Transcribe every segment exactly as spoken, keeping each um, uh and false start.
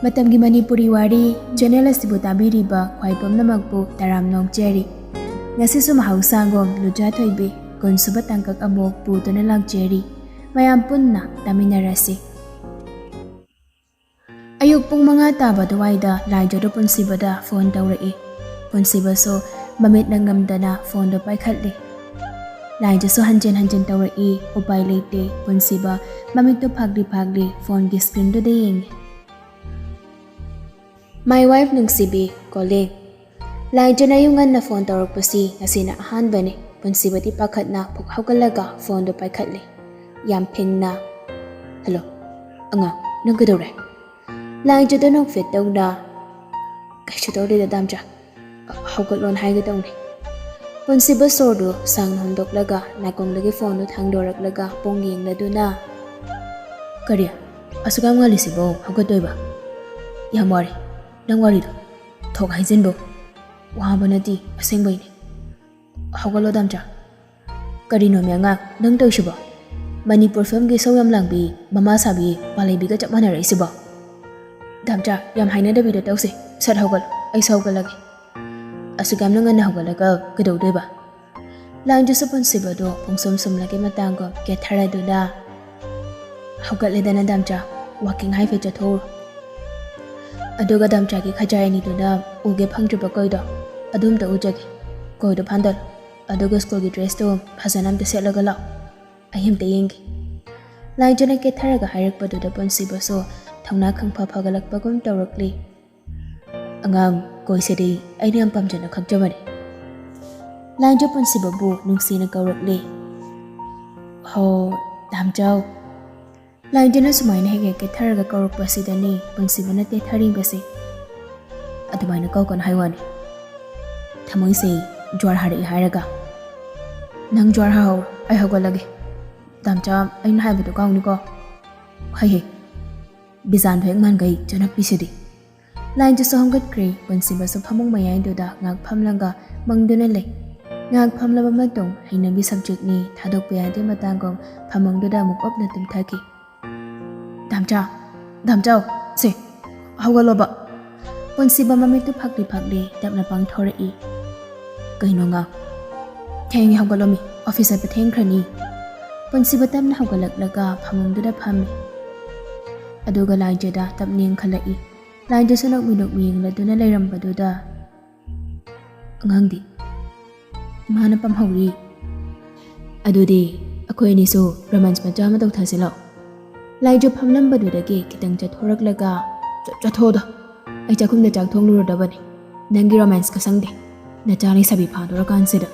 ꯃꯇꯝꯒꯤ ꯃꯅꯤꯄꯨꯔꯤ ꯋꯥꯔꯤ ꯆꯦꯅꯦꯜ ꯑꯁꯤꯕꯨ ꯇꯥꯕꯤꯔꯤꯕ ꯈ꯭ꯋꯥꯏ ꯄꯨꯝꯅꯃꯛꯄꯨ ꯇꯔꯥꯝꯅ ꯑꯣꯛꯆꯔꯤ꯫ ꯉꯁꯤꯁꯨ ꯃꯍꯧꯁꯥꯒꯨꯝ ꯂꯨꯖꯥ ꯊꯣꯏꯕꯤ ꯀꯨꯟꯁꯨꯕ ꯇꯥꯡꯀꯛ ꯑꯃꯨꯛ ꯄꯨꯗꯨꯅ ꯂꯥꯛꯆꯔꯤ꯫ ꯃꯌꯥꯝ ꯄꯨꯟꯅ ꯇꯥꯃꯤꯟꯅꯔꯁꯤ꯫ ꯑꯌꯨꯛ ꯄꯨꯡ ꯃꯉꯥ ꯇꯥꯕ ꯑꯗꯨꯋꯥꯏꯗ ꯂꯥꯏꯖꯗꯨ ꯄꯨꯟꯁꯤꯕꯗ ꯐꯣꯟ ꯇꯧꯔꯛꯏ꯫ ꯄꯨꯟꯁꯤꯕꯁꯨ ꯃꯃꯤꯠꯅ ꯉꯝꯗꯅ ꯐꯣꯟꯗꯨ ꯄꯥꯏꯈꯠꯂꯤ꯫ ꯂꯥꯏꯖꯁꯨ ꯍꯟꯖꯤꯟ ꯍꯟꯖꯤꯟ ꯇꯧꯔꯛꯏ꯫ ꯎꯄꯥꯏ ꯂꯩꯇꯦ꯫ ꯄꯨꯟꯁꯤꯕ ꯃꯃꯤꯠꯇꯨ ꯐꯥꯛꯂꯤ ꯐꯥꯛꯂꯤ ꯐꯣꯟꯒꯤ ꯁ꯭ꯀ꯭ꯔꯤꯟꯗꯨꯗ ꯌꯦꯡꯉꯤ꯫ "My wife ꯅꯨꯡꯁꯤꯕꯤ calling꯫ ꯂꯥꯏꯖꯅ ꯑꯌꯨꯛ ꯉꯟꯅ ꯐꯣꯟ ꯇꯧꯔꯛꯄꯁꯤ ꯉꯁꯤꯅ ꯑꯍꯥꯟꯕꯅꯤ꯫" ꯄꯨꯟꯁꯤꯕꯗꯤ ꯄꯥꯈꯠꯅ ꯐꯨꯛ ꯍꯧꯒꯠꯂꯒ ꯐꯣꯟꯗꯨ ꯄꯥꯏꯈꯠꯂꯤ꯫ ꯌꯥꯝ ꯐꯤꯡꯅ, "ꯍꯜꯂꯣ, ꯑꯉꯥꯡ, ꯅꯪ ꯀꯩꯗꯧꯔꯦ?" ꯂꯥꯏꯖꯗ ꯅꯣꯛꯐꯦꯠ ꯇꯧꯅ, "ꯀꯩꯁꯨ ꯇꯧꯗꯦꯗ ꯗꯥꯝꯆꯥ, ꯍꯧꯒꯠꯂꯣꯅ ꯍꯥꯏꯒꯦ ꯇꯧꯅꯤ꯫" ꯄꯨꯟꯁꯤꯕ ꯁꯣꯔꯗꯨ ꯁꯥꯡꯅ ꯍꯣꯟꯗꯣꯛꯂꯒ ꯅꯥꯀꯣꯡꯗꯒꯤ ꯐꯣꯟꯗꯨ ꯊꯥꯡꯗꯣꯔꯛꯂꯒ ꯄꯨꯡ ꯌꯦꯡꯂꯗꯨꯅ, "ꯀꯔꯤ? ꯑꯁꯨꯛ ꯌꯥꯝ ꯉꯜꯂꯤꯁꯤꯕꯣ ꯍꯧꯒꯠꯇꯣꯏꯕ? ꯌꯥꯝ ꯋꯥꯔꯦ ꯅꯪ ꯋꯥꯔꯤꯗꯣ꯫ ꯊꯣꯛ ꯍꯥꯏꯖꯤꯟꯕꯣ꯫ ꯋꯥꯕ ꯅꯠꯇꯦ, ꯑꯁꯦꯡꯕꯩꯅꯦ꯫ ꯍꯧꯒꯠꯂꯣ ꯗꯥꯝꯆꯥ꯫" "ꯀꯔꯤꯅꯣꯃꯤ ꯑꯉꯥꯡ, ꯅꯪ ꯇꯧꯏꯁꯤꯕꯣ? ꯃꯅꯤꯄꯨꯔ ꯐꯤꯂꯝꯒꯤ ꯏꯁꯧ ꯌꯥꯝ ꯂꯥꯡꯕꯤ, ꯃꯃꯥ ꯁꯥꯕꯤ, ꯄꯥꯂꯩꯕꯤꯒ ꯆꯞ ꯃꯥꯟꯅꯔꯛꯏꯁꯤꯕꯣ?" "ꯗꯥꯝꯆꯥ, ꯌꯥꯝ ꯍꯥꯏꯅꯗꯕꯤꯗ ꯇꯧꯁꯦ꯫ ꯁꯠ ꯍꯧꯒꯠꯂꯣ, ꯑꯩꯁꯨ ꯍꯧꯒꯠꯂꯒꯦ꯫" "ꯑꯁꯨꯛ ꯌꯥꯝꯅ ꯉꯟꯅ ꯍꯧꯒꯠꯂꯒ ꯀꯩꯗꯧꯗꯣꯏꯕ?" ꯂꯥꯏꯟꯗꯨꯁꯨ ꯄꯨꯟꯁꯤꯕꯗꯨ ꯄꯨꯡꯁꯨꯝ ꯁꯨꯝꯂꯒꯤ ꯃꯇꯥꯡꯒꯨꯝ ꯀꯦꯊꯔꯗꯨꯅ, "ꯍꯧꯒꯠꯂꯦꯗꯅ ꯗꯥꯝꯆꯥ, ꯋꯥꯀꯤꯡ ꯍꯥꯏꯐꯦꯠ ꯆꯠꯊꯣꯛꯎꯔꯣ꯫ ꯑꯗꯨꯒ ꯗꯥꯝꯆꯥꯒꯤ ꯈꯖꯥꯏ ꯑꯅꯤꯗꯨꯅ ꯎꯒꯦ ꯐꯪꯗ꯭ꯔꯤꯕ ꯀꯣꯏꯗꯣ ꯑꯗꯨ ꯑꯝꯇ ꯎꯖꯒꯦ꯫ ꯀꯣꯏꯗꯣ ꯐꯥꯟꯗꯜ, ꯑꯗꯨꯒ ꯁ꯭ꯀꯨꯜꯒꯤ ꯗ꯭ꯔꯦꯁꯇꯨ ꯐꯖꯅ ꯑꯝꯇ ꯁꯦꯠꯂꯒ ꯂꯥꯛꯑꯣ꯫ ꯑꯩ ꯑꯝꯇ ꯌꯦꯡꯒꯦ꯫" ꯂꯥꯏꯖꯅ ꯀꯦꯊꯔꯒ ꯍꯥꯏꯔꯛꯄꯗꯨꯗ ꯄꯨꯟꯁꯤꯕꯁꯨ ꯊꯧꯅꯥ ꯈꯪꯐ ꯐꯒꯠꯂꯛꯄꯒꯨꯝ ꯇꯧꯔꯛꯂꯤ꯫ "ꯑꯉꯥꯡ ꯀꯣꯏꯁꯤꯗꯤ ꯑꯩꯅ ꯌꯥꯝ ꯄꯥꯝꯖꯅ ꯈꯪꯖꯕꯅꯤ꯫" ꯂꯥꯏꯖ ꯄꯨꯟꯁꯤꯕꯕꯨ ꯅꯨꯡꯁꯤꯅ ꯀꯧꯔꯛꯂꯤ꯫ "ꯍꯣ, ꯗꯥꯝꯆꯥꯎ꯫" ꯂꯥꯏꯖꯅ ꯁꯨꯃꯥꯏꯅ ꯍꯦꯛ ꯍꯦꯛ ꯀꯦꯊꯔꯒ ꯀꯧꯔꯛꯄꯁꯤꯗꯅꯤ ꯄꯨꯟꯁꯤꯕꯅ ꯇꯦꯊꯔꯤꯕꯁꯦ꯫ "ꯑꯗꯨꯃꯥꯏꯅ ꯀꯧꯒꯅꯨ ꯍꯥꯏ ꯋꯥꯅꯤ꯫ ꯊꯃꯣꯏꯁꯦ ꯖ꯭ꯋꯥꯔ ꯍꯥꯔꯛꯏ ꯍꯥꯏꯔꯒ꯫ ꯅꯪ ꯖ꯭ꯋꯥꯔ ꯍꯥꯍꯧꯔꯣ, ꯑꯩ ꯍꯧꯒꯠꯂꯒꯦ꯫ ꯗꯥꯝꯆꯥ, ꯑꯩꯅ ꯍꯥꯏꯕꯗꯣ ꯀꯥꯎꯅꯤꯀꯣ꯫ ꯍꯩ ꯍꯩ, ꯕꯤꯖꯥꯟꯗꯣ ꯍꯦꯛ ꯃꯥꯟꯈꯩ ꯆꯅꯞꯄꯤꯁꯤꯗꯤ꯫" ꯂꯥꯏꯟꯗꯨꯁꯨ ꯍꯧꯒꯠꯈ꯭ꯔꯦ꯫ ꯄꯨꯟꯁꯤꯕꯁꯨ ꯐꯃꯨꯡ ꯃꯌꯥꯏꯗꯨꯗ ꯉꯥꯏꯍꯥꯛ ꯐꯝꯂꯒ ꯃꯪꯗꯨꯅ ꯂꯩ꯫ ꯉꯥꯏꯍꯥꯛ ꯐꯝꯂꯕ ꯃꯇꯨꯡ ꯍꯩꯅꯕꯤ ꯁꯕꯖꯦꯛꯅꯤ, ꯊꯥꯗꯣꯛꯄ ꯌꯥꯗꯦ ꯃꯇꯥꯡꯒꯨꯝ ꯐꯃꯨꯡꯗꯨꯗ ꯑꯃꯨꯛ ꯑꯣꯞꯅ ꯇꯨꯝꯊꯈꯤ꯫ "ꯗꯥꯝꯆꯥ, ꯗꯥꯝꯆꯥꯎ, ꯁꯦ, ꯍꯧꯒꯠꯂꯣꯕ꯫ ꯄꯨꯟꯁꯤꯕ ꯃꯃꯤꯠꯇꯨ ꯐꯥꯛꯂꯤ ꯐꯥꯛꯂꯤ ꯇꯞꯅ ꯄꯥꯡꯊꯣꯔꯛꯏ꯫ ꯀꯩꯅꯣ ꯉꯥ? ꯊꯦꯡꯉꯦ, ꯍꯧꯒꯠꯂꯣꯃꯤ, ꯑꯣꯐꯤꯁ ꯆꯠꯄ ꯊꯦꯡꯈ꯭ꯔꯅꯤ꯫ ꯄꯨꯟꯁꯤꯕ ꯇꯞꯅ ꯍꯧꯒꯠꯂꯛꯂꯒ ꯐꯃꯨꯡꯗꯨꯗ ꯐꯝꯃꯤ꯫ ꯑꯗꯨꯒ ꯂꯥꯏꯖꯗ ꯇꯞꯅ ꯌꯦꯡꯈꯠꯂꯛꯏ꯫ ꯂꯥꯏꯖꯁꯨ ꯅꯣꯛꯃꯤ ꯅꯣꯛꯃꯤ ꯌꯦꯡꯂꯗꯨꯅ ꯂꯩꯔꯝꯕꯗꯨꯗ, "ꯑꯉꯥꯡꯗꯤ?" "ꯏꯃꯥꯅ ꯄꯝꯍꯧꯔꯤ꯫" "ꯑꯗꯨꯗꯤ ꯑꯩꯈꯣꯏ ꯑꯅꯤꯁꯨ ꯔꯣꯃꯥꯟꯁ ꯃꯆꯥ ꯑꯃ ꯇꯧꯊꯁꯤꯂꯣ?" ꯂꯥꯏꯖ ꯐꯝꯂꯝꯕꯗꯨꯗꯒꯤ ꯈꯤꯇꯪ ꯆꯠꯊꯣꯔꯛꯂꯒ, "ꯆꯠ-, ꯆꯠꯊꯣꯛꯑꯣꯗ꯫ ꯑꯩ ꯆꯥꯛꯈꯨꯝꯗ ꯆꯥꯛ ꯊꯣꯡꯂꯨꯔꯗꯕꯅꯤ꯫ ꯅꯪꯒꯤ ꯔꯣꯃꯥꯟꯁꯀ ꯁꯪꯗꯦ꯫ ꯅꯆꯥ ꯂꯩꯁꯥꯕꯤ ꯐꯥꯗꯣꯔꯀꯥꯟꯁꯤꯗ꯫"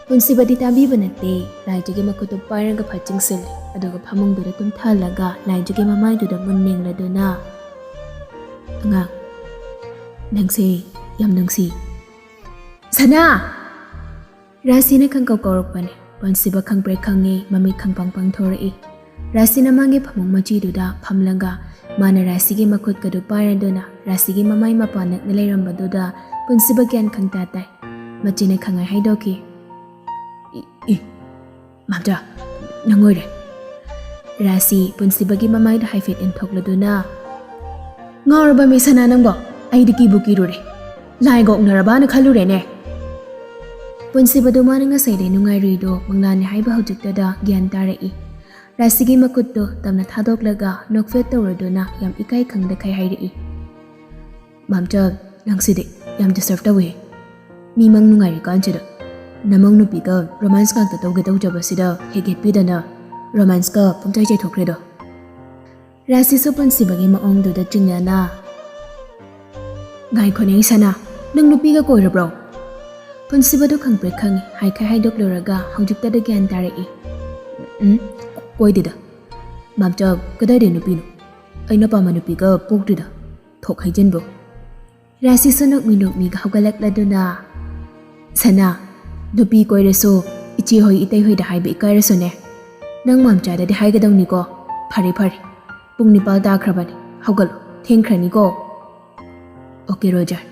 ꯄꯨꯟꯁꯤꯕꯗꯤ ꯇꯥꯕꯤꯕ ꯅꯠꯇꯦ꯫ ꯂꯥꯏꯖꯒꯤ ꯃꯈꯨꯠꯇꯨ ꯄꯥꯏꯔꯒ ꯐꯠ ꯆꯤꯡꯁꯤꯜꯂꯤ꯫ ꯑꯗꯨꯒ ꯐꯃꯨꯡꯗꯨꯗ ꯇꯨꯝꯊꯍꯜꯂꯒ ꯂꯥꯏꯖꯒꯤ ꯃꯃꯥꯏꯗꯨꯗ ꯃꯨꯟꯅ ꯌꯦꯡꯂꯗꯨꯅ, "ꯑꯉꯥꯡ, ꯅꯪꯁꯦ ꯌꯥꯝ ꯅꯨꯡꯁꯤ꯫ ꯁꯅꯥ!" ꯔꯥꯁꯤꯅ ꯈꯪꯀꯧ ꯀꯧꯔꯛꯄꯅꯤ꯫ ꯄꯨꯟꯁꯤꯕ ꯈꯪꯄ꯭ꯔꯦꯛ ꯈꯪꯉꯤ, ꯃꯃꯤꯠ ꯈꯪꯄꯪ ꯄꯪꯊꯣꯔꯛꯏ꯫ ꯔꯥꯁꯤꯅ ꯃꯥꯒꯤ ꯐꯃꯨꯡ ꯃꯆꯤꯗꯨꯗ ꯐꯝꯂꯒ ꯃꯥꯅ ꯔꯥꯁꯤꯒꯤ ꯃꯈꯨꯠꯀꯗꯨ ꯄꯥꯏꯔꯗꯨꯅ ꯔꯥꯁꯤꯒꯤ ꯃꯃꯥꯏ ꯃꯄꯥ ꯅꯛꯅ ꯂꯩꯔꯝꯕꯗꯨꯗ ꯄꯨꯟꯁꯤꯕ ꯒ꯭ꯌꯥꯟ ꯈꯪꯇꯥ ꯇꯥꯏ꯫ ꯃꯆꯤꯟꯅ ꯈꯪꯍꯥꯏ ꯍꯥꯏꯗꯣꯛꯈꯤ꯫ "ꯏ, ꯏ, ꯃꯥꯝꯆꯥ, ꯅꯪ ꯑꯣꯏꯔꯦ꯫" ꯔꯥꯁꯤ ꯄꯨꯟꯁꯤꯕꯒꯤ ꯃꯃꯥꯏꯗ ꯍꯥꯏꯐꯦꯠ ꯏꯟꯊꯣꯛꯂꯗꯨꯅ, "ꯉꯥꯎꯔꯕ ꯃꯤ ꯁꯅꯥ ꯅꯪꯕꯣ? ꯑꯩꯗꯤ ꯀꯤꯕꯨ ꯀꯤꯔꯨꯔꯦ꯫ ꯂꯥꯏꯒ ꯑꯣꯛꯅꯔꯕꯅ ꯈꯜꯂꯨꯔꯦꯅꯦ꯫" ꯄꯨꯟꯁꯤꯕꯗꯨ ꯃꯥꯅ ꯉꯁꯥꯏꯗꯩ ꯅꯨꯡꯉꯥꯏꯔꯨꯏꯗꯣ ꯃꯪꯂꯥꯟꯅꯤ ꯍꯥꯏꯕ ꯍꯧꯖꯤꯛꯇꯗ ꯒ꯭ꯌꯥꯟ ꯇꯥꯔꯛꯏ꯫ ꯔꯥꯁꯤꯒꯤ ꯃꯈꯨꯠꯇꯨ ꯇꯞꯅ ꯊꯥꯗꯣꯛꯂꯒ ꯅꯣꯛꯐꯦꯠ ꯇꯧꯔꯗꯨꯅ ꯌꯥꯝ ꯏꯀꯥꯏ ꯈꯪꯗꯈꯩ ꯍꯥꯏꯔꯛꯏ꯫ "ꯃꯥꯝꯆꯥ, ꯅꯪꯁꯤꯗꯤ ꯌꯥꯝ ꯗꯤꯁꯇꯔꯕ ꯇꯧꯋꯦ꯫ ꯃꯤ ꯃꯪ ꯅꯨꯡꯉꯥꯏꯔꯤꯀꯥꯟꯁꯤꯗ ꯅꯃꯧ ꯅꯨꯄꯤꯒ ꯔꯣꯃꯥꯟꯁ ꯉꯥꯛꯇ ꯇꯧꯒꯦ ꯇꯧꯖꯕꯁꯤꯗ ꯍꯦꯛ ꯍꯦꯛꯄꯤꯗꯅ ꯔꯣꯃꯥꯟꯁꯀ ꯄꯨꯡꯆꯥꯏ ꯆꯥꯏꯊꯣꯛꯈ꯭ꯔꯦꯗꯣ꯫" ꯔꯥꯁꯤꯁꯨ ꯄꯨꯟꯁꯤꯕꯒꯤ ꯃꯑꯣꯡꯗꯨꯗ ꯆꯤꯡꯅꯅ, "ꯉꯥꯏꯈꯣꯅꯦ ꯁꯅꯥ, ꯅꯪ ꯅꯨꯄꯤꯒ ꯀꯣꯏꯔꯕ꯭ꯔꯣ?" ꯄꯨꯟꯁꯤꯕꯗꯨ ꯈꯪꯄ꯭ꯔꯦꯛ ꯈꯪꯉꯤ꯫ ꯍꯥꯏꯈꯩ ꯍꯥꯏꯗꯣꯛꯂꯨꯔꯒ ꯍꯧꯖꯤꯛꯇꯗ ꯒ꯭ꯌꯥꯟ ꯇꯥꯔꯛꯏ꯫ "ꯎꯝ, ꯀꯣꯏꯗꯦꯗ꯫ ꯃꯥꯝꯆꯥ, ꯀꯗꯥꯏꯗꯩ ꯅꯨꯄꯤꯅꯣ? ꯑꯩꯅ ꯄꯥꯝꯕ ꯅꯨꯄꯤꯒ ꯄꯣꯛꯇ꯭ꯔꯤꯗ꯫ ꯊꯣꯛ ꯍꯥꯏꯖꯤꯟꯕꯨ꯫" ꯔꯥꯁꯤꯁꯨ ꯅꯣꯛꯃꯤ ꯅꯣꯛꯃꯤꯒ ꯍꯧꯒꯠꯂꯛꯂꯗꯨꯅ, "ꯁꯅꯥ, ꯅꯨꯄꯤ ꯀꯣꯏꯔꯁꯨ ꯏꯆꯦ ꯍꯣꯏ ꯏꯇꯩ ꯍꯣꯏꯗ ꯍꯥꯏꯕ ꯏꯀꯥꯏꯔꯁꯨꯅꯦ꯫ ꯅꯪ ꯃꯥꯝꯆꯥꯗꯗꯤ ꯍꯥꯏꯒꯗꯧꯅꯤꯀꯣ꯫ ꯐꯔꯦ, ꯐꯔꯦ꯫ ꯄꯨꯡ ꯅꯤꯄꯥꯜ ꯇꯥꯈ꯭ꯔꯕꯅꯤ꯫ ꯍꯧꯒꯠꯂꯣ, ꯊꯦꯡꯈ꯭ꯔꯅꯤꯀꯣ꯫" "Okay, Roger."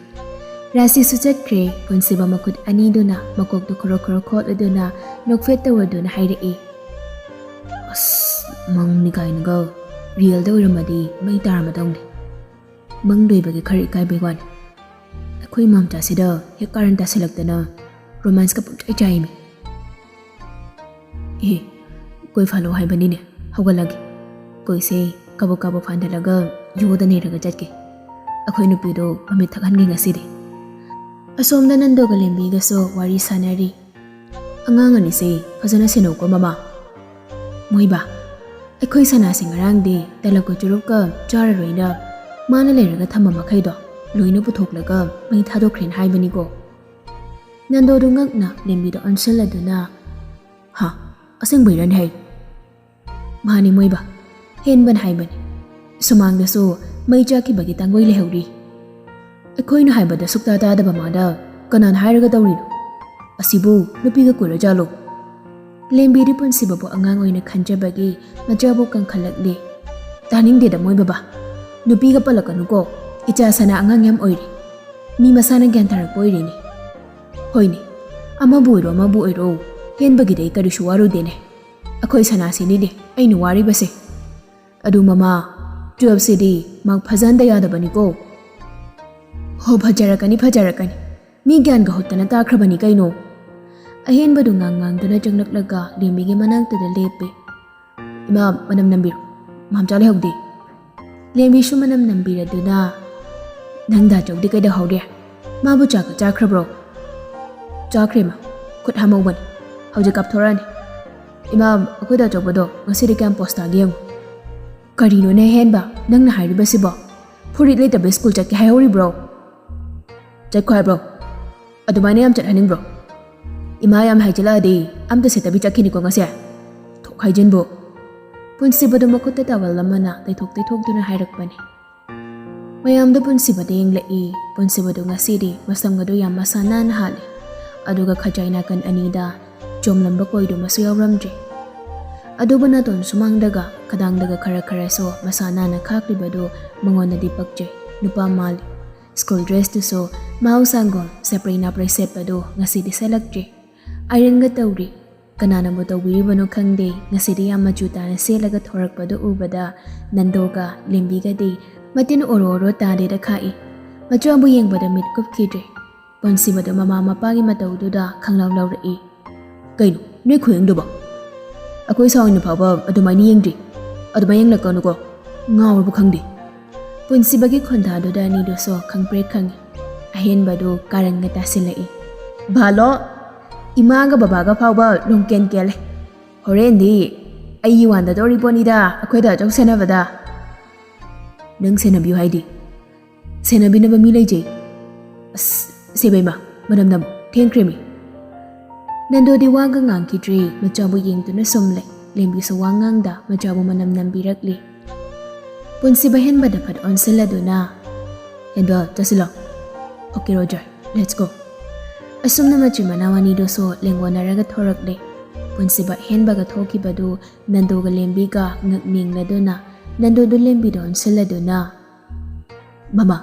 ꯔꯥꯁꯤꯁꯨ ꯆꯠꯈ꯭ꯔꯦ꯫ ꯄꯨꯟꯁꯤꯕ ꯃꯈꯨꯠ ꯑꯅꯤꯗꯨꯅ ꯃꯀꯣꯛꯇꯨ ꯈꯣꯔꯣ ꯈꯣꯔꯣ ꯈꯣꯠꯂꯗꯨꯅ ꯅꯣꯛꯐꯦꯠ ꯇꯧꯔꯗꯨꯅ ꯍꯥꯏꯔꯛꯏ꯫ "ꯑꯁ, ꯃꯪꯅꯤ ꯀꯥꯏꯅꯒ꯫ ꯔꯤꯌꯦꯜꯗ ꯑꯣꯏꯔꯝꯃꯗꯤ ꯃꯩ ꯇꯥꯔꯝꯃꯗꯧꯅꯤ꯫ ꯃꯪꯗꯣꯏꯕꯒꯤ ꯈꯔ ꯏꯀꯥꯏꯕꯩ ꯋꯥꯅꯤ꯫ ꯑꯩꯈꯣꯏ ꯃꯥꯝꯆꯥꯁꯤꯗ ꯍꯦꯛ ꯀꯥꯔꯟ ꯇꯥꯁꯜꯂꯛꯇꯅ ꯔꯣꯃꯥꯟꯁꯀ ꯄꯨꯡꯆꯥꯏ ꯆꯥꯏꯃꯤ꯫ ꯑꯦ, ꯀꯣꯏ ꯐꯥꯂꯣ ꯍꯥꯏꯕꯅꯤꯅꯦ꯫ ꯍꯧꯒꯠꯂꯒꯦ꯫ ꯀꯣꯏꯁꯦ ꯀꯥꯕꯛ ꯀꯥꯕꯛ ꯐꯥꯟꯗꯠꯂꯒ ꯌꯣꯗ ꯅꯩꯔꯒ ꯆꯠꯀꯦ꯫ ꯑꯩꯈꯣꯏ ꯅꯨꯄꯤꯗꯣ ꯃꯃꯤꯠ ꯊꯛꯍꯟꯒꯦ ꯉꯁꯤꯗꯤ꯫ ꯑꯁꯣꯝꯗ ꯅꯟꯗꯣꯒ ꯂꯦꯝꯕꯤꯒꯁꯨ ꯋꯥꯔꯤ ꯁꯥꯟꯅꯔꯤ꯫ ꯑꯉꯥꯡ ꯑꯅꯤꯁꯦ ꯐꯖꯅ ꯁꯦꯟꯅꯧꯀꯣ ꯃꯃꯥ꯫ ꯃꯣꯏꯕꯥ, ꯑꯩꯈꯣꯏ ꯁꯅꯥꯁꯦ ꯉꯔꯥꯡꯗꯤ ꯇꯂꯞꯀ ꯆꯨꯔꯨꯞꯀ ꯆꯥꯔꯔꯣꯏꯅ ꯃꯥꯅ ꯂꯩꯔꯒ ꯊꯝꯕ ꯃꯈꯩꯗꯣ ꯂꯣꯏꯅ ꯄꯨꯊꯣꯛꯂꯒ ꯃꯩ ꯊꯥꯗꯣꯛꯈ꯭ꯔꯦꯅ ꯍꯥꯏꯕꯅꯤꯀꯣ꯫ ꯅꯟꯗꯣꯗꯨ ꯉꯛꯅ ꯂꯦꯝꯕꯤꯗ ꯑꯣꯟꯁꯤꯜꯂꯗꯨꯅ, "ꯍꯥ, ꯑꯁꯦꯡꯕꯩꯔꯅꯦ ꯍꯩ? ꯃꯥꯅꯤ ꯃꯣꯏꯕ, ꯍꯦꯟꯕꯅ ꯍꯥꯏꯕꯅꯤ꯫ ꯁꯨꯃꯥꯡꯗꯁꯨ ꯃꯩ ꯆꯥꯛꯈꯤꯕꯒꯤ ꯇꯥꯡꯒꯣꯏ ꯂꯩꯍꯧꯔꯤ꯫ ꯑꯩꯈꯣꯏꯅ ꯍꯥꯏꯕꯗ ꯁꯨꯛꯇꯥ ꯇꯥꯗꯕ ꯃꯥꯗ ꯀꯅꯥꯅ ꯍꯥꯏꯔꯒ ꯇꯧꯔꯤꯅꯣ? ꯑꯁꯤꯕꯨ ꯅꯨꯄꯤꯒ ꯀꯣꯏꯔꯖꯥꯠꯂꯣ?" ꯂꯦꯝꯕꯤꯗꯤ ꯄꯨꯟꯁꯤꯕꯕꯨ ꯑꯉꯥꯡ ꯑꯣꯏꯅ ꯈꯟꯖꯕꯒꯤ ꯃꯆꯥꯕꯨ ꯀꯟꯈꯠꯂꯛꯂꯤ꯫ "ꯇꯥꯅꯤꯡꯗꯦꯗ ꯃꯣꯏ ꯕꯕꯥ, ꯅꯨꯄꯤꯒ ꯄꯜꯂꯛꯀꯅꯨꯀꯣ꯫ ꯏꯆꯥ ꯁꯅꯥ ꯑꯉꯥꯡ ꯌꯥꯝ ꯑꯣꯏꯔꯤ꯫ ꯃꯤ ꯃꯁꯥꯅ ꯒ꯭ꯌꯥꯟ ꯇꯥꯔꯛꯄ ꯑꯣꯏꯔꯤꯅꯤ꯫ ꯍꯣꯏꯅꯦ, ꯑꯃꯕꯨ ꯑꯣꯏꯔꯣ ꯑꯃꯕꯨ ꯑꯣꯏꯔꯣ, ꯍꯦꯟꯕꯒꯤꯗꯤ ꯑꯩ ꯀꯔꯤꯁꯨ ꯋꯥꯔꯨꯗꯦꯅꯦ꯫ ꯑꯩꯈꯣꯏ ꯁꯅꯥꯁꯤꯅꯤꯅꯦ ꯑꯩꯅ ꯋꯥꯔꯤꯕꯁꯦ꯫ ꯑꯗꯨ ꯃꯃꯥ, ꯇꯨꯌꯦꯜꯐꯁꯤꯗꯤ ꯃꯥꯔꯛ ꯐꯖꯍꯟꯗ ꯌꯥꯗꯕꯅꯤꯀꯣ꯫" "ꯍꯣ, ꯐꯖꯔꯛꯀꯅꯤ, ꯐꯖꯔꯛꯀꯅꯤ꯫ ꯃꯤ ꯒ꯭ꯌꯥꯟꯒ ꯍꯨꯠꯇꯅ ꯇꯥꯈ꯭ꯔꯕꯅꯤ ꯀꯩꯅꯣ꯫" ꯑꯍꯦꯟꯕꯗꯨ ꯉꯥꯡ ꯉꯥꯡꯗꯨꯅ ꯆꯪꯂꯛꯂꯒ ꯂꯦꯝꯕꯤꯒꯤ ꯃꯅꯥꯛꯇꯨꯗ ꯂꯦꯞꯄꯦ꯫ "ꯏꯃꯥ, ꯃꯅꯝ ꯅꯝꯕꯤꯔꯣ꯫ ꯃꯥꯝꯆꯥ ꯂꯩꯍꯧꯗꯦ꯫" ꯂꯦꯝꯕꯤꯁꯨ ꯃꯅꯝ ꯅꯝꯕꯤꯔꯗꯨꯅ, "ꯅꯪ ꯗꯥꯆꯧꯗꯤ ꯀꯩꯗꯧꯍꯧꯔꯤ? ꯃꯥꯕꯨ ꯆꯥꯛꯀ ꯆꯥꯈ꯭ꯔꯕ꯭ꯔꯣ?" "ꯆꯥꯈ꯭ꯔꯦ ꯃꯥ, ꯈꯨꯠ ꯍꯥꯝꯍꯧꯕꯅꯤ꯫ ꯍꯧꯖꯤꯛ ꯀꯥꯞꯊꯣꯔꯛꯑꯅꯤ꯫ ꯏꯃꯥ, ꯑꯩꯈꯣꯏ ꯗꯥꯆꯧꯕꯗꯣ ꯉꯁꯤꯗꯤ ꯀꯌꯥꯝ ꯄꯣꯁ ꯇꯥꯒꯦ ꯌꯦꯡꯉꯨ꯫" "ꯀꯔꯤꯅꯣꯅꯦ ꯍꯦꯟꯕ, ꯅꯪꯅ ꯍꯥꯏꯔꯤꯕꯁꯤꯕꯣ? ꯐꯨꯔꯤꯠ ꯂꯩꯇꯕ ꯁ꯭ꯀꯨꯜ ꯆꯠꯀꯦ ꯍꯥꯏꯍꯧꯔꯤꯕ꯭ꯔꯣ?" "ꯆꯠꯈꯣ ꯍꯥꯏꯕ꯭ꯔꯣ? ꯑꯗꯨꯃꯥꯏꯅ ꯌꯥꯝ ꯆꯠꯍꯟꯅꯤꯡꯕ꯭ꯔꯣ? ꯏꯃꯥ ꯌꯥꯝ ꯍꯥꯏꯖꯤꯜꯂꯛꯑꯗꯤ ꯑꯝꯇ ꯁꯦꯠꯇꯕꯤ ꯆꯠꯈꯤꯅꯤꯀꯣ ꯉꯁꯤ꯫ ꯊꯣꯛ ꯍꯥꯏꯖꯤꯟꯕꯨ꯫" ꯄꯨꯟꯁꯤꯕꯗꯣ ꯃꯈꯨꯠꯇ ꯇꯥꯋꯦꯜ ꯑꯃꯅ ꯇꯩꯊꯣꯛ ꯇꯩꯊꯣꯛꯇꯨꯅ ꯍꯥꯏꯔꯛꯄꯅꯤ꯫ ꯃꯌꯥꯝꯗꯣ ꯄꯨꯟꯁꯤꯕꯗ ꯌꯦꯡꯂꯛꯏ꯫ ꯄꯨꯟꯁꯤꯕꯗꯣ ꯉꯁꯤꯗꯤ ꯃꯁꯝꯒꯗꯣ ꯌꯥꯝ ꯃꯁꯥ ꯅꯥꯟꯅ ꯍꯥꯠꯂꯤ꯫ ꯑꯗꯨꯒ ꯈꯖꯥꯏ ꯅꯥꯀꯟ ꯑꯅꯤꯗ ꯆꯣꯝꯂꯝꯕ ꯀꯣꯏꯗꯨꯃꯁꯨ ꯌꯥꯎꯔꯝꯗ꯭ꯔꯤ꯫ ꯑꯗꯨꯕꯨ ꯅꯥꯇꯣꯟ ꯁꯨꯃꯥꯡꯗꯒ ꯈꯗꯥꯡꯗꯒ ꯈꯔ ꯈꯔꯁꯨ ꯃꯁꯥ ꯅꯥꯟꯅ ꯈꯥꯛꯂꯤꯕꯗꯨ ꯃꯉꯣꯟꯗꯗꯤ ꯄꯛꯆꯩ꯫ ꯅꯨꯄꯥ ꯃꯥꯜꯂꯤ꯫ ꯁ꯭ꯀꯨꯜ ꯗ꯭ꯔꯦꯁꯇꯨꯁꯨ ꯃꯍꯧꯁꯥꯒꯨꯝ ꯁꯦꯄ꯭ꯔꯩ ꯅꯥꯄ꯭ꯔꯩ ꯁꯦꯠꯄꯗꯨ ꯉꯁꯤꯗꯤ ꯁꯦꯠꯂꯛꯇ꯭ꯔꯤ꯫ ꯑꯥꯏꯔꯟꯒ ꯇꯧꯔꯤ꯫ ꯀꯅꯥꯅꯕꯨ ꯇꯧꯕꯤꯔꯤꯕꯅꯣ ꯈꯪꯗꯦ, ꯉꯁꯤꯗꯤ ꯌꯥꯝ ꯃꯆꯨ ꯇꯥꯅ ꯁꯦꯠꯂꯒ ꯊꯣꯔꯛꯄꯗꯨ ꯎꯕꯗ ꯅꯟꯗꯣꯒ ꯂꯦꯝꯕꯤꯒꯗꯤ ꯃꯇꯤꯟ ꯑꯣꯔꯣ ꯑꯣꯔꯣ ꯇꯥꯗꯦꯗ ꯈꯥꯛꯏ꯫ ꯃꯆꯥꯕꯨ ꯌꯦꯡꯕꯗ ꯃꯤꯠ ꯀꯨꯞꯈꯤꯗ꯭ꯔꯦ꯫ ꯄꯨꯟꯁꯤꯕꯗꯣ ꯃꯃꯥ ꯃꯄꯥꯒꯤ ꯃꯇꯧꯗꯨꯗ ꯈꯪꯂꯥꯎ ꯂꯥꯎꯔꯛꯏ꯫ "ꯀꯩꯅꯣ ꯅꯣꯏ ꯈꯨꯌꯦꯡꯗꯨꯕꯣ? ꯑꯩꯈꯣꯏ ꯁꯥꯎꯅ ꯐꯥꯎꯕ ꯑꯗꯨꯃꯥꯏꯅ ꯌꯦꯡꯗ꯭ꯔꯤ꯫ ꯑꯗꯨꯃꯥꯏꯅ ꯌꯦꯡꯂꯛꯀꯅꯨꯀꯣ꯫ ꯉꯥꯎꯔꯕ ꯈꯪꯗꯦ꯫" ꯄꯨꯟꯁꯤꯕꯒꯤ ꯈꯣꯟꯊꯥꯗꯨꯗ ꯑꯅꯤꯗꯨꯁꯨ ꯈꯪꯄ꯭ꯔꯦꯛ ꯈꯪꯉꯤ꯫ ꯑꯍꯦꯟꯕꯗꯨ ꯀꯥꯔꯟꯒ ꯇꯥꯁꯤꯜꯂꯛꯏ꯫ "ꯚꯥꯂꯣ, ꯏꯃꯥꯒ ꯕꯕꯥꯒ ꯐꯥꯎꯕ ꯂꯣꯡꯀꯦꯟ ꯀꯦꯜꯂꯦ꯫ ꯍꯣꯔꯦꯟꯗꯤ ꯑꯩ ꯋꯥꯟꯗꯗꯧꯔꯤ ꯄꯣꯠꯅꯤꯗ ꯑꯩꯈꯣꯏꯗ ꯆꯧ ꯁꯦꯟꯅꯕꯗ꯫" "ꯅꯪ ꯁꯦꯟꯅꯕꯤꯌꯨ ꯍꯥꯏꯗꯤ? ꯁꯦꯟꯅꯕꯤꯅꯕ ꯃꯤ ꯂꯩꯖꯩ꯫" "ꯑꯁ, ꯁꯦꯕꯩꯃ, ꯃꯅꯝ ꯅꯝ, ꯊꯦꯡꯈ꯭ꯔꯦꯃꯤ꯫" ꯅꯟꯗꯣꯗꯤ ꯋꯥꯒ ꯉꯥꯡꯈꯤꯗ꯭ꯔꯦ, ꯃꯆꯥꯕꯨ ꯌꯦꯡꯗꯨꯅ ꯁꯨꯝ ꯂꯩ꯫ ꯂꯦꯝꯕꯤꯁꯨ ꯋꯥ ꯉꯥꯡꯗ ꯃꯆꯥꯕꯨ ꯃꯅꯝ ꯅꯝꯕꯤꯔꯛꯂꯤ꯫ ꯄꯨꯟꯁꯤꯕ ꯍꯦꯟꯕꯗ ꯐꯠ ꯑꯣꯟꯁꯤꯜꯂꯗꯨꯅ, "ꯍꯦꯟꯕ, ꯆꯠꯁꯤꯜꯂꯣ꯫" "Okay, Roger, let's go꯫" ꯑꯁꯨꯝꯅ ꯃꯆꯤꯟ ꯃꯅꯥꯎ ꯑꯅꯤꯗꯨꯁꯨ ꯂꯦꯡꯒꯣꯟꯅꯔꯒ ꯊꯣꯔꯛꯂꯦ꯫ ꯄꯨꯟꯁꯤꯕ ꯍꯦꯟꯕꯒ ꯊꯣꯛꯈꯤꯕꯗꯨ ꯅꯟꯗꯣꯒ ꯂꯦꯝꯕꯤꯒ ꯉꯛ ꯅꯤꯡꯂꯗꯨꯅ ꯅꯟꯗꯣꯗꯨ ꯂꯦꯝꯕꯤꯗ ꯑꯣꯟꯁꯤꯜꯂꯗꯨꯅ, "ꯃꯃꯥ,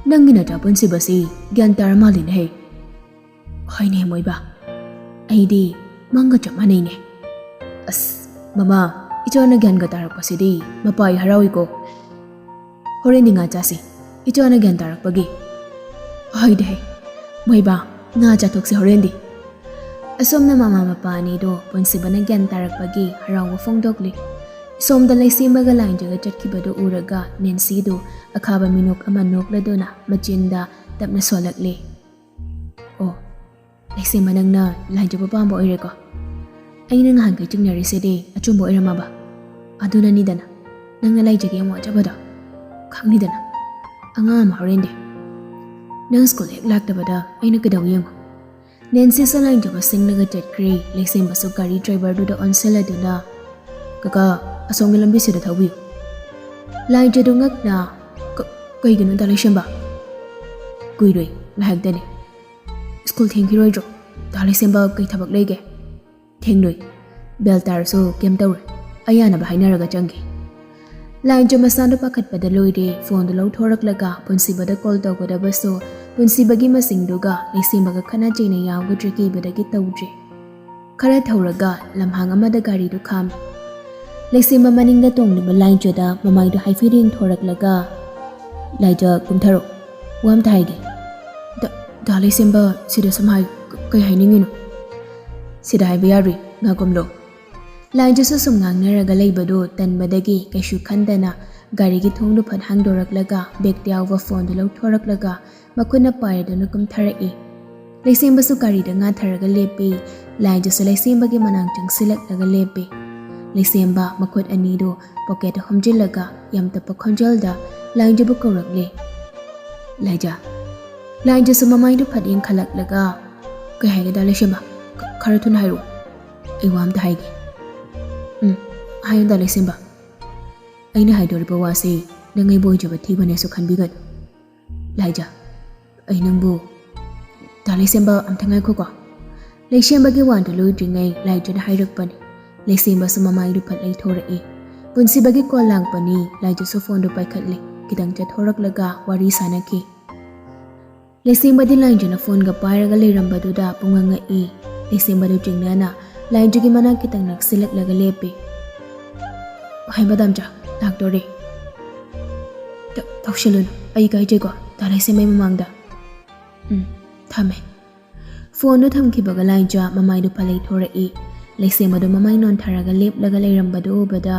ꯅꯪꯒꯤ ꯅꯆꯥ ꯄꯨꯟꯁꯤꯕꯁꯤ ꯒ꯭ꯌꯥꯟ ꯇꯥꯔ ꯃꯥꯜꯂꯤꯅꯦꯍꯦ꯫" "ꯍꯣꯏꯅꯦ ꯃꯣꯏꯕꯥ, ꯑꯩꯗꯤ ꯃꯪꯒ ꯆꯞ ꯃꯥꯟꯅꯩꯅꯦ꯫" "ꯑꯁ, ꯃꯃꯥ, ꯏꯆꯥꯅ ꯒ꯭ꯌꯥꯟꯒ ꯇꯥꯔꯛꯄꯁꯤꯗꯤ ꯃꯄꯥ ꯑꯩ ꯍꯔꯥꯎꯏꯀꯣ꯫ ꯍꯣꯔꯦꯟꯗꯤ ꯉꯥ ꯆꯥꯁꯤ, ꯏꯆꯥꯅ ꯒ꯭ꯌꯥꯟ ꯇꯥꯔꯛꯄꯒꯤ꯫" "ꯍꯣꯏꯗꯦ ꯍꯦ, ꯃꯣꯏꯕꯥ, ꯉꯥ ꯆꯥꯊꯣꯛꯁꯤ ꯍꯣꯔꯦꯟꯗꯤ꯫" ꯑꯁꯣꯝꯅ ꯃꯃꯥ ꯃꯄꯥ ꯑꯅꯤꯗꯣ ꯄꯨꯟꯁꯤꯕꯅ ꯒ꯭ꯌꯥꯟ ꯇꯥꯔꯛꯄꯒꯤ ꯍꯔꯥꯎꯕ ꯐꯣꯡꯗꯣꯛꯂꯤ꯫ ꯁꯣꯝꯗ ꯂꯩꯁꯦꯝꯕꯒ ꯂꯥꯏꯟꯖꯒ ꯆꯠꯈꯤꯕꯗꯨ ꯎꯔꯒ ꯅꯦꯟꯁꯤꯗꯨ ꯑꯈꯥꯕ ꯃꯤꯅꯣꯛ ꯑꯃ ꯅꯣꯛꯂꯗꯨꯅ ꯃꯆꯤꯟꯗ ꯇꯞꯅ ꯁꯣꯜꯂꯛꯂꯤ꯫ "ꯑꯣ, ꯂꯩꯁꯦꯝꯕ, ꯅꯪꯅ ꯂꯥꯏꯟꯖꯕ ꯄꯥꯝꯕ ꯑꯣꯏꯔꯦꯀꯣ? ꯑꯩꯅ ꯉꯍꯥꯟꯈꯩ ꯆꯤꯡꯅꯔꯤꯁꯤꯗꯤ ꯑꯆꯨꯝꯕ ꯑꯣꯏꯔꯝꯃꯕ? ꯑꯗꯨꯅꯅꯤꯗꯅ ꯅꯪꯅ ꯂꯥꯏꯖꯒꯦ ꯌꯥꯝ ꯋꯥꯖꯕꯗꯣ꯫ ꯈꯪꯅꯤꯗꯅ, ꯑꯉꯥꯡ ꯑꯃ ꯍꯣꯔꯦꯟꯗꯤ꯫ ꯅꯪ ꯁ꯭ꯀꯨꯜ ꯍꯦꯛ ꯂꯥꯛꯇꯕꯗ ꯑꯩꯅ ꯀꯩꯗꯧ ꯌꯦꯡꯉꯨ꯫" ꯅꯦꯟꯁꯤꯁꯨ ꯂꯥꯏꯟꯖꯕ ꯁꯤꯡꯂꯒ ꯆꯠꯈ꯭ꯔꯦ꯫ ꯂꯩꯁꯦꯝꯕꯁꯨ ꯒꯥꯔꯤ ꯗ꯭ꯔꯥꯏꯚꯔꯗꯨꯗ ꯑꯣꯟꯁꯤꯜꯂꯗꯨꯅ, "ꯀꯀꯥ, ꯑꯁꯣꯝꯒꯤ ꯂꯝꯕꯤꯁꯤꯗ ꯊꯧꯕꯤꯌꯨ꯫" ꯂꯥꯏꯟꯖꯗꯨ ꯉꯛꯅ, "ꯀ-, ꯀꯩꯒꯤꯅꯣ, ꯗꯥ ꯂꯩꯁꯦꯝꯕ?" "ꯀꯨꯏꯔꯣꯏ, ꯉꯥꯏꯍꯥꯛꯇꯅꯤ꯫" "ꯁ꯭ꯀꯨꯜ ꯊꯦꯡꯈꯤꯔꯣꯏꯗ꯭ꯔꯣ? ꯗꯥ ꯂꯩꯁꯦꯝꯕ, ꯀꯩ ꯊꯕꯛ ꯂꯩꯒꯦ?" "ꯊꯦꯡꯂꯣꯏ꯫ ꯕꯦꯜ ꯇꯥꯔꯁꯨ ꯀꯩꯝ ꯇꯧꯔꯣꯏ꯫ ꯑꯩ ꯌꯥꯅꯕ ꯍꯥꯏꯅꯔꯒ ꯆꯪꯒꯦ꯫" ꯂꯥꯏꯟꯖ ꯃꯁꯥꯗꯣ ꯄꯥꯈꯠꯄꯗ ꯂꯣꯏꯔꯦ꯫ ꯐꯣꯟꯗꯨ ꯂꯧꯊꯣꯔꯛꯂꯒ ꯄꯨꯟꯁꯤꯕꯗ ꯀꯣꯜ ꯇꯧꯒꯗꯕꯁꯨ ꯄꯨꯟꯁꯤꯕꯒꯤ ꯃꯁꯤꯡꯗꯨꯒ ꯂꯩꯁꯦꯝꯕꯒ ꯈꯠꯅ ꯆꯩꯅ ꯌꯥꯎꯒꯗ꯭ꯔꯦ ꯀꯤꯕꯗꯒꯤ ꯇꯧꯗ꯭ꯔꯦ꯫ ꯈꯔ ꯊꯧꯔꯒ ꯂꯝꯍꯥꯡ ꯑꯃꯗ ꯒꯥꯔꯤꯗꯨ ꯈꯥꯝꯃꯤ꯫ ꯂꯩꯁꯦꯝꯕ ꯃꯅꯤꯡꯗ ꯇꯣꯡꯂꯤꯕ ꯂꯥꯏꯟꯖꯗ ꯃꯃꯥꯏꯗꯨ ꯍꯥꯏꯐꯦꯠ ꯌꯦꯡꯊꯣꯔꯛꯂꯒ, ꯂꯥꯏꯖ, ꯀꯨꯝꯊꯔꯣ꯫ ꯋꯥ ꯑꯝꯇ ꯍꯥꯏꯒꯦ꯫ ꯗ-, ꯗꯥ ꯂꯩꯁꯦꯝꯕ, ꯁꯤꯗ ꯁꯨꯝ ꯍꯥꯏ-, ꯀ-, ꯀꯩ ꯍꯥꯏꯅꯤꯡꯉꯤꯅꯣ? ꯁꯤꯗ ꯍꯥꯏꯕ ꯌꯥꯔꯣꯏ, ꯉꯥꯒꯨꯝꯂꯣ꯫ ꯂꯥꯏꯖꯁꯨ ꯁꯨꯝ ꯉꯥꯡꯅꯔꯒ ꯂꯩꯕꯗꯨ ꯇꯟꯕꯗꯒꯤ ꯀꯩꯁꯨ ꯈꯟꯗꯅ ꯒꯥꯔꯤꯒꯤ ꯊꯣꯡꯗꯨ ꯐꯠ ꯍꯥꯡꯗꯣꯔꯛꯂꯒ ꯕꯦꯒꯇ ꯌꯥꯎꯕ ꯐꯣꯟꯗꯨ ꯂꯧꯊꯣꯔꯛꯂꯒ ꯃꯈꯨꯠꯅ ꯄꯥꯏꯔꯗꯨꯅ ꯀꯨꯝꯊꯔꯛꯏ꯫ ꯂꯩꯁꯦꯝꯕꯁꯨ ꯒꯥꯔꯤꯗ ꯉꯥꯊꯔꯒ ꯂꯦꯞꯄꯤ꯫ ꯂꯥꯏꯖꯁꯨ ꯂꯩꯁꯦꯝꯕꯒꯤ ꯃꯅꯥꯛ ꯆꯪꯁꯤꯜꯂꯛꯂꯒ ꯂꯦꯞꯄꯤ꯫ ꯂꯩꯁꯦꯝꯕ ꯃꯈꯨꯠ ꯑꯅꯤꯗꯨ ꯄꯣꯀꯦꯠꯇ ꯍꯨꯝꯖꯤꯜꯂꯒ ꯌꯥꯝ ꯇꯞꯄ ꯈꯣꯟꯖꯦꯜꯗ ꯂꯥꯏꯖꯕꯨ ꯀꯧꯔꯛꯂꯦ꯫ "ꯂꯥꯏꯖ꯫" ꯂꯥꯏꯖꯁꯨ ꯃꯃꯥꯏꯗꯨ ꯐꯠ ꯌꯦꯡꯈꯠꯂꯛꯂꯒ, "ꯀꯩ ꯍꯥꯏꯒꯦ ꯗꯥ ꯂꯩꯁꯦꯝꯕ? ꯈ-, ꯈꯔ ꯊꯨꯅ ꯍꯥꯏꯔꯛꯑꯣ꯫ ꯑꯩ ꯋꯥ ꯑꯝꯇ ꯍꯥꯏꯒꯦ꯫" "ꯎꯝ, ꯍꯥꯏꯌꯨ ꯗꯥ ꯂꯩꯁꯦꯝꯕ꯫" "ꯑꯩꯅ ꯍꯥꯏꯗꯣꯔꯤꯕ ꯋꯥꯁꯤ ꯅꯪ ꯑꯩꯕꯨ ꯑꯣꯏꯖꯕ ꯊꯤꯕꯅꯦꯁꯨ ꯈꯟꯕꯤꯒꯅꯨ꯫ ꯂꯥꯏꯖ, ꯑꯩ ꯅꯪꯕꯨ꯫" "ꯗꯥ ꯂꯩꯁꯦꯝꯕ, ꯑꯝꯇ ꯉꯥꯏꯈꯣꯀꯣ꯫" ꯂꯩꯁꯦꯝꯕꯒꯤ ꯋꯥꯗꯨ ꯂꯣꯏꯗ꯭ꯔꯤꯉꯩ ꯂꯥꯏꯖꯅ ꯍꯥꯏꯔꯛꯄꯅꯤ꯫ ꯂꯩꯁꯦꯝꯕꯁꯨ ꯃꯃꯥꯏꯗꯨ ꯐꯠ ꯂꯩꯊꯣꯔꯛꯏ꯫ ꯄꯨꯟꯁꯤꯕꯒꯤ ꯀꯣꯜ ꯂꯥꯛꯄꯅꯤ꯫ ꯂꯥꯏꯖꯁꯨ ꯐꯣꯟꯗꯨ ꯄꯥꯏꯈꯠꯂꯤ꯫ ꯈꯤꯇꯪ ꯆꯠꯊꯣꯔꯛꯂꯒ ꯋꯥꯔꯤ ꯁꯥꯟꯅꯈꯤ꯫ ꯂꯩꯁꯦꯝꯕꯗꯤ ꯂꯥꯏꯖꯅ ꯐꯣꯟꯒ ꯄꯥꯏꯔꯒ ꯂꯩꯔꯝꯕꯗꯨꯗ ꯄꯨꯡꯉꯛ ꯉꯛꯏ꯫ ꯂꯩꯁꯦꯝꯕꯗꯨ ꯆꯤꯡꯅꯅ ꯂꯥꯏꯖꯒꯤ ꯃꯅꯥꯛ ꯈꯤꯇꯪ ꯅꯛꯁꯤꯜꯂꯛꯂꯒ ꯂꯦꯞꯄꯤ꯫ "ꯍꯥꯏ ꯃꯦꯗꯥꯝ ꯆꯥ, ꯂꯥꯛꯇꯣꯔꯦ꯫" "ꯇ-, ꯇꯧꯁꯤꯜꯂꯨꯅꯨ, ꯑꯩ ꯏꯀꯥꯏꯖꯩꯀꯣ ꯗꯥ ꯂꯩꯁꯦꯝꯕꯩ ꯃꯃꯥꯡꯗ꯫" "ꯎꯝ, ꯊꯝꯃꯦ꯫" ꯐꯣꯟꯗꯨ ꯊꯝꯈꯤꯕꯒ ꯂꯥꯏꯖ ꯃꯃꯥꯏꯗꯨ ꯐꯠ ꯂꯩꯊꯣꯔꯛꯏ꯫ ꯂꯩꯁꯦꯝꯕꯗꯨ ꯃꯃꯥꯏ ꯅꯣꯟꯊꯔꯒ ꯂꯦꯞꯂꯒ ꯂꯩꯔꯝꯕꯗꯨ ꯎꯕꯗ,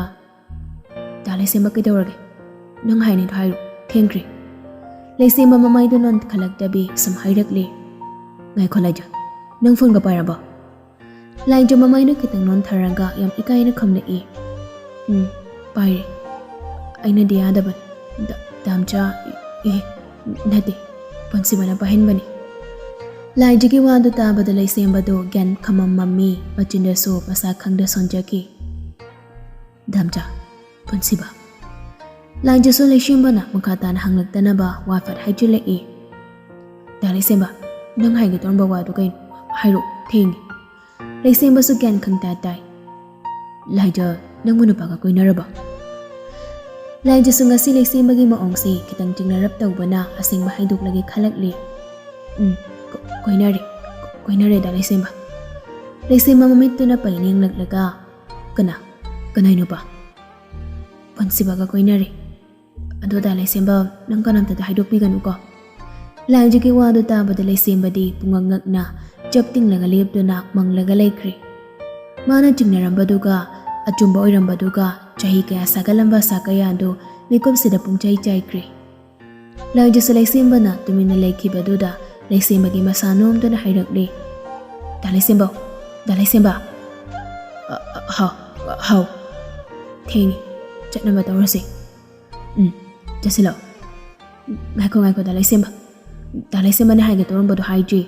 "ꯗꯥ ꯂꯩꯁꯦꯝꯕ, ꯀꯩꯗꯧꯔꯒꯦ? ꯅꯪ ꯍꯥꯏꯅꯤꯗꯣ ꯍꯥꯏꯔꯣ, ꯊꯦꯡꯈ꯭ꯔꯦ꯫" ꯂꯩꯁꯦꯝꯕ ꯃꯃꯥꯏꯗꯨ ꯅꯣꯟꯈꯠꯂꯛꯇꯕꯤ ꯁꯨꯝ ꯍꯥꯏꯔꯛꯂꯦ꯫ "ꯉꯥꯏꯈꯣ ꯂꯥꯏꯖ, ꯅꯪ ꯐꯣꯟꯒ ꯄꯥꯏꯔꯕꯣ?" ꯂꯥꯏꯖ ꯃꯃꯥꯏꯗꯨ ꯈꯤꯇꯪ ꯅꯣꯟꯊꯔꯒ ꯌꯥꯝ ꯏꯀꯥꯏꯅ ꯈꯨꯝꯂꯛꯏ꯫ "ꯎꯝ, ꯄꯥꯏꯔꯦ꯫ ꯑꯩꯅꯗꯤ ꯌꯥꯗꯕꯅꯤ꯫ ꯗ-, ꯗꯥꯝꯆꯥ, ꯑꯦ, ꯅꯠꯇꯦ, ꯄꯨꯟꯁꯤꯕꯅ ꯄꯥꯏꯍꯟꯕꯅꯤ꯫" ꯂꯥꯏꯖꯒꯤ ꯋꯥꯗꯨ ꯇꯥꯕꯗ ꯂꯩꯁꯦꯝꯕꯗꯨ ꯒ꯭ꯌꯥꯟ ꯈꯝꯃꯝꯃꯝꯃꯤ, ꯃꯆꯤꯟꯗꯁꯨ ꯃꯁꯥ ꯈꯪꯗ ꯁꯣꯟꯖꯈꯤ꯫ "ꯗꯥꯝꯆꯥ, ꯄꯨꯟꯁꯤꯕ꯫" ꯂꯥꯏꯖꯁꯨ ꯂꯩꯁꯦꯝꯕꯅ ꯃꯈꯥ ꯇꯥꯅ ꯍꯪꯂꯛꯇꯅꯕ ꯋꯥ ꯐꯠ ꯍꯥꯏꯖꯤꯜꯂꯛꯏ꯫ "ꯗꯥ ꯂꯩꯁꯦꯝꯕ, ꯅꯪ ꯍꯥꯏꯒꯦ ꯇꯧꯔꯝꯕ ꯋꯥꯗꯨ ꯀꯩꯅꯣ? ꯍꯥꯏꯔꯛꯑꯣ, ꯊꯦꯡꯉꯦ꯫" ꯂꯩꯁꯦꯝꯕꯁꯨ ꯒ꯭ꯌꯥꯟ ꯈꯪꯇꯥ ꯇꯥꯏ꯫ "ꯂꯥꯏꯖ, ꯅꯪꯕꯨ ꯅꯨꯄꯥꯒ ꯀꯣꯏꯅꯔꯕꯣ?" ꯂꯥꯏꯖꯁꯨ ꯉꯁꯤ ꯂꯩꯁꯦꯝꯕꯒꯤ ꯃꯑꯣꯡꯁꯦ ꯈꯤꯇꯪ ꯆꯤꯡꯅꯔꯞ ꯇꯧꯕꯅ ꯑꯁꯦꯡꯕ ꯍꯥꯏꯗꯣꯛꯂꯒꯦ ꯈꯜꯂꯛꯂꯦ꯫ "ꯎꯝ, ꯀꯣ-, ꯀꯣꯏꯅꯔꯦ, ꯀꯣ-, ꯀꯣꯏꯅꯔꯦ ꯗꯥ ꯂꯩꯁꯦꯝꯕ꯫" ꯂꯩꯁꯦꯝꯕ ꯃꯃꯤꯠꯇꯨꯅ ꯄꯩꯅ ꯌꯦꯡꯂꯛꯂꯒ, "ꯀꯅꯥ? ꯀꯅꯥꯏ ꯅꯨꯄꯥ?" "ꯄꯨꯟꯁꯤꯕꯒ ꯀꯣꯏꯅꯔꯦ꯫" "ꯑꯗꯣ ꯗꯥ ꯂꯩꯁꯦꯝꯕ, ꯅꯪ ꯀꯅꯥꯝꯇꯗ ꯍꯥꯏꯗꯣꯛꯄꯤꯒꯅꯨꯀꯣ?" ꯂꯥꯏꯖꯒꯤ ꯋꯥꯗꯨ ꯇꯥꯕꯗ ꯂꯩꯁꯦꯝꯕꯗꯤ ꯄꯨꯡꯉꯛ ꯉꯛꯅ ꯆꯞ ꯇꯤꯡꯂꯒ ꯂꯦꯞꯇꯨꯅ ꯃꯪꯂꯒ ꯂꯩꯈ꯭ꯔꯦ꯫ ꯃꯥꯅ ꯆꯤꯡꯅꯔꯝꯕꯗꯨꯒ ꯑꯆꯨꯝꯕ ꯑꯣꯏꯔꯝꯕꯗꯨꯒ ꯆꯍꯤ ꯀꯌꯥ ꯁꯥꯒꯠꯂꯝꯕ ꯁꯥ ꯀꯌꯥꯗꯨ ꯃꯤꯀꯨꯞꯁꯤꯗ ꯄꯨꯡꯆꯥꯏ ꯆꯥꯏꯈ꯭ꯔꯦ꯫ ꯂꯥꯏꯖꯁꯨ ꯂꯩꯁꯦꯝꯕꯅ ꯇꯨꯃꯤꯟꯅ ꯂꯩꯈꯤꯕꯗꯨꯗ ꯂꯩꯁꯦꯝꯕꯒꯤ ꯃꯁꯥ ꯅꯣꯝꯗꯨꯅ ꯍꯥꯏꯔꯛꯂꯦ, "ꯗꯥ ꯂꯩꯁꯦꯝꯕ, ꯗꯥ ꯂꯩꯁꯦꯝꯕ!" "ꯑ, ꯑ, ꯍꯥꯎ, ꯑ, ꯍꯥꯎ꯫ ꯊꯦꯡꯉꯦ, ꯆꯠꯅꯕ ꯇꯧꯔꯁꯤ꯫ ꯎꯝ, ꯆꯠꯁꯤꯜꯂꯣ꯫ ꯉꯥꯏꯈꯣ, ꯉꯥꯏꯈꯣ, ꯗꯥ ꯂꯩꯁꯦꯝꯕ꯫ ꯗꯥ ꯂꯩꯁꯦꯝꯕꯅ ꯍꯥꯏꯒꯦ ꯇꯧꯔꯝꯕꯗꯣ ꯍꯥꯏꯗ꯭ꯔꯤ꯫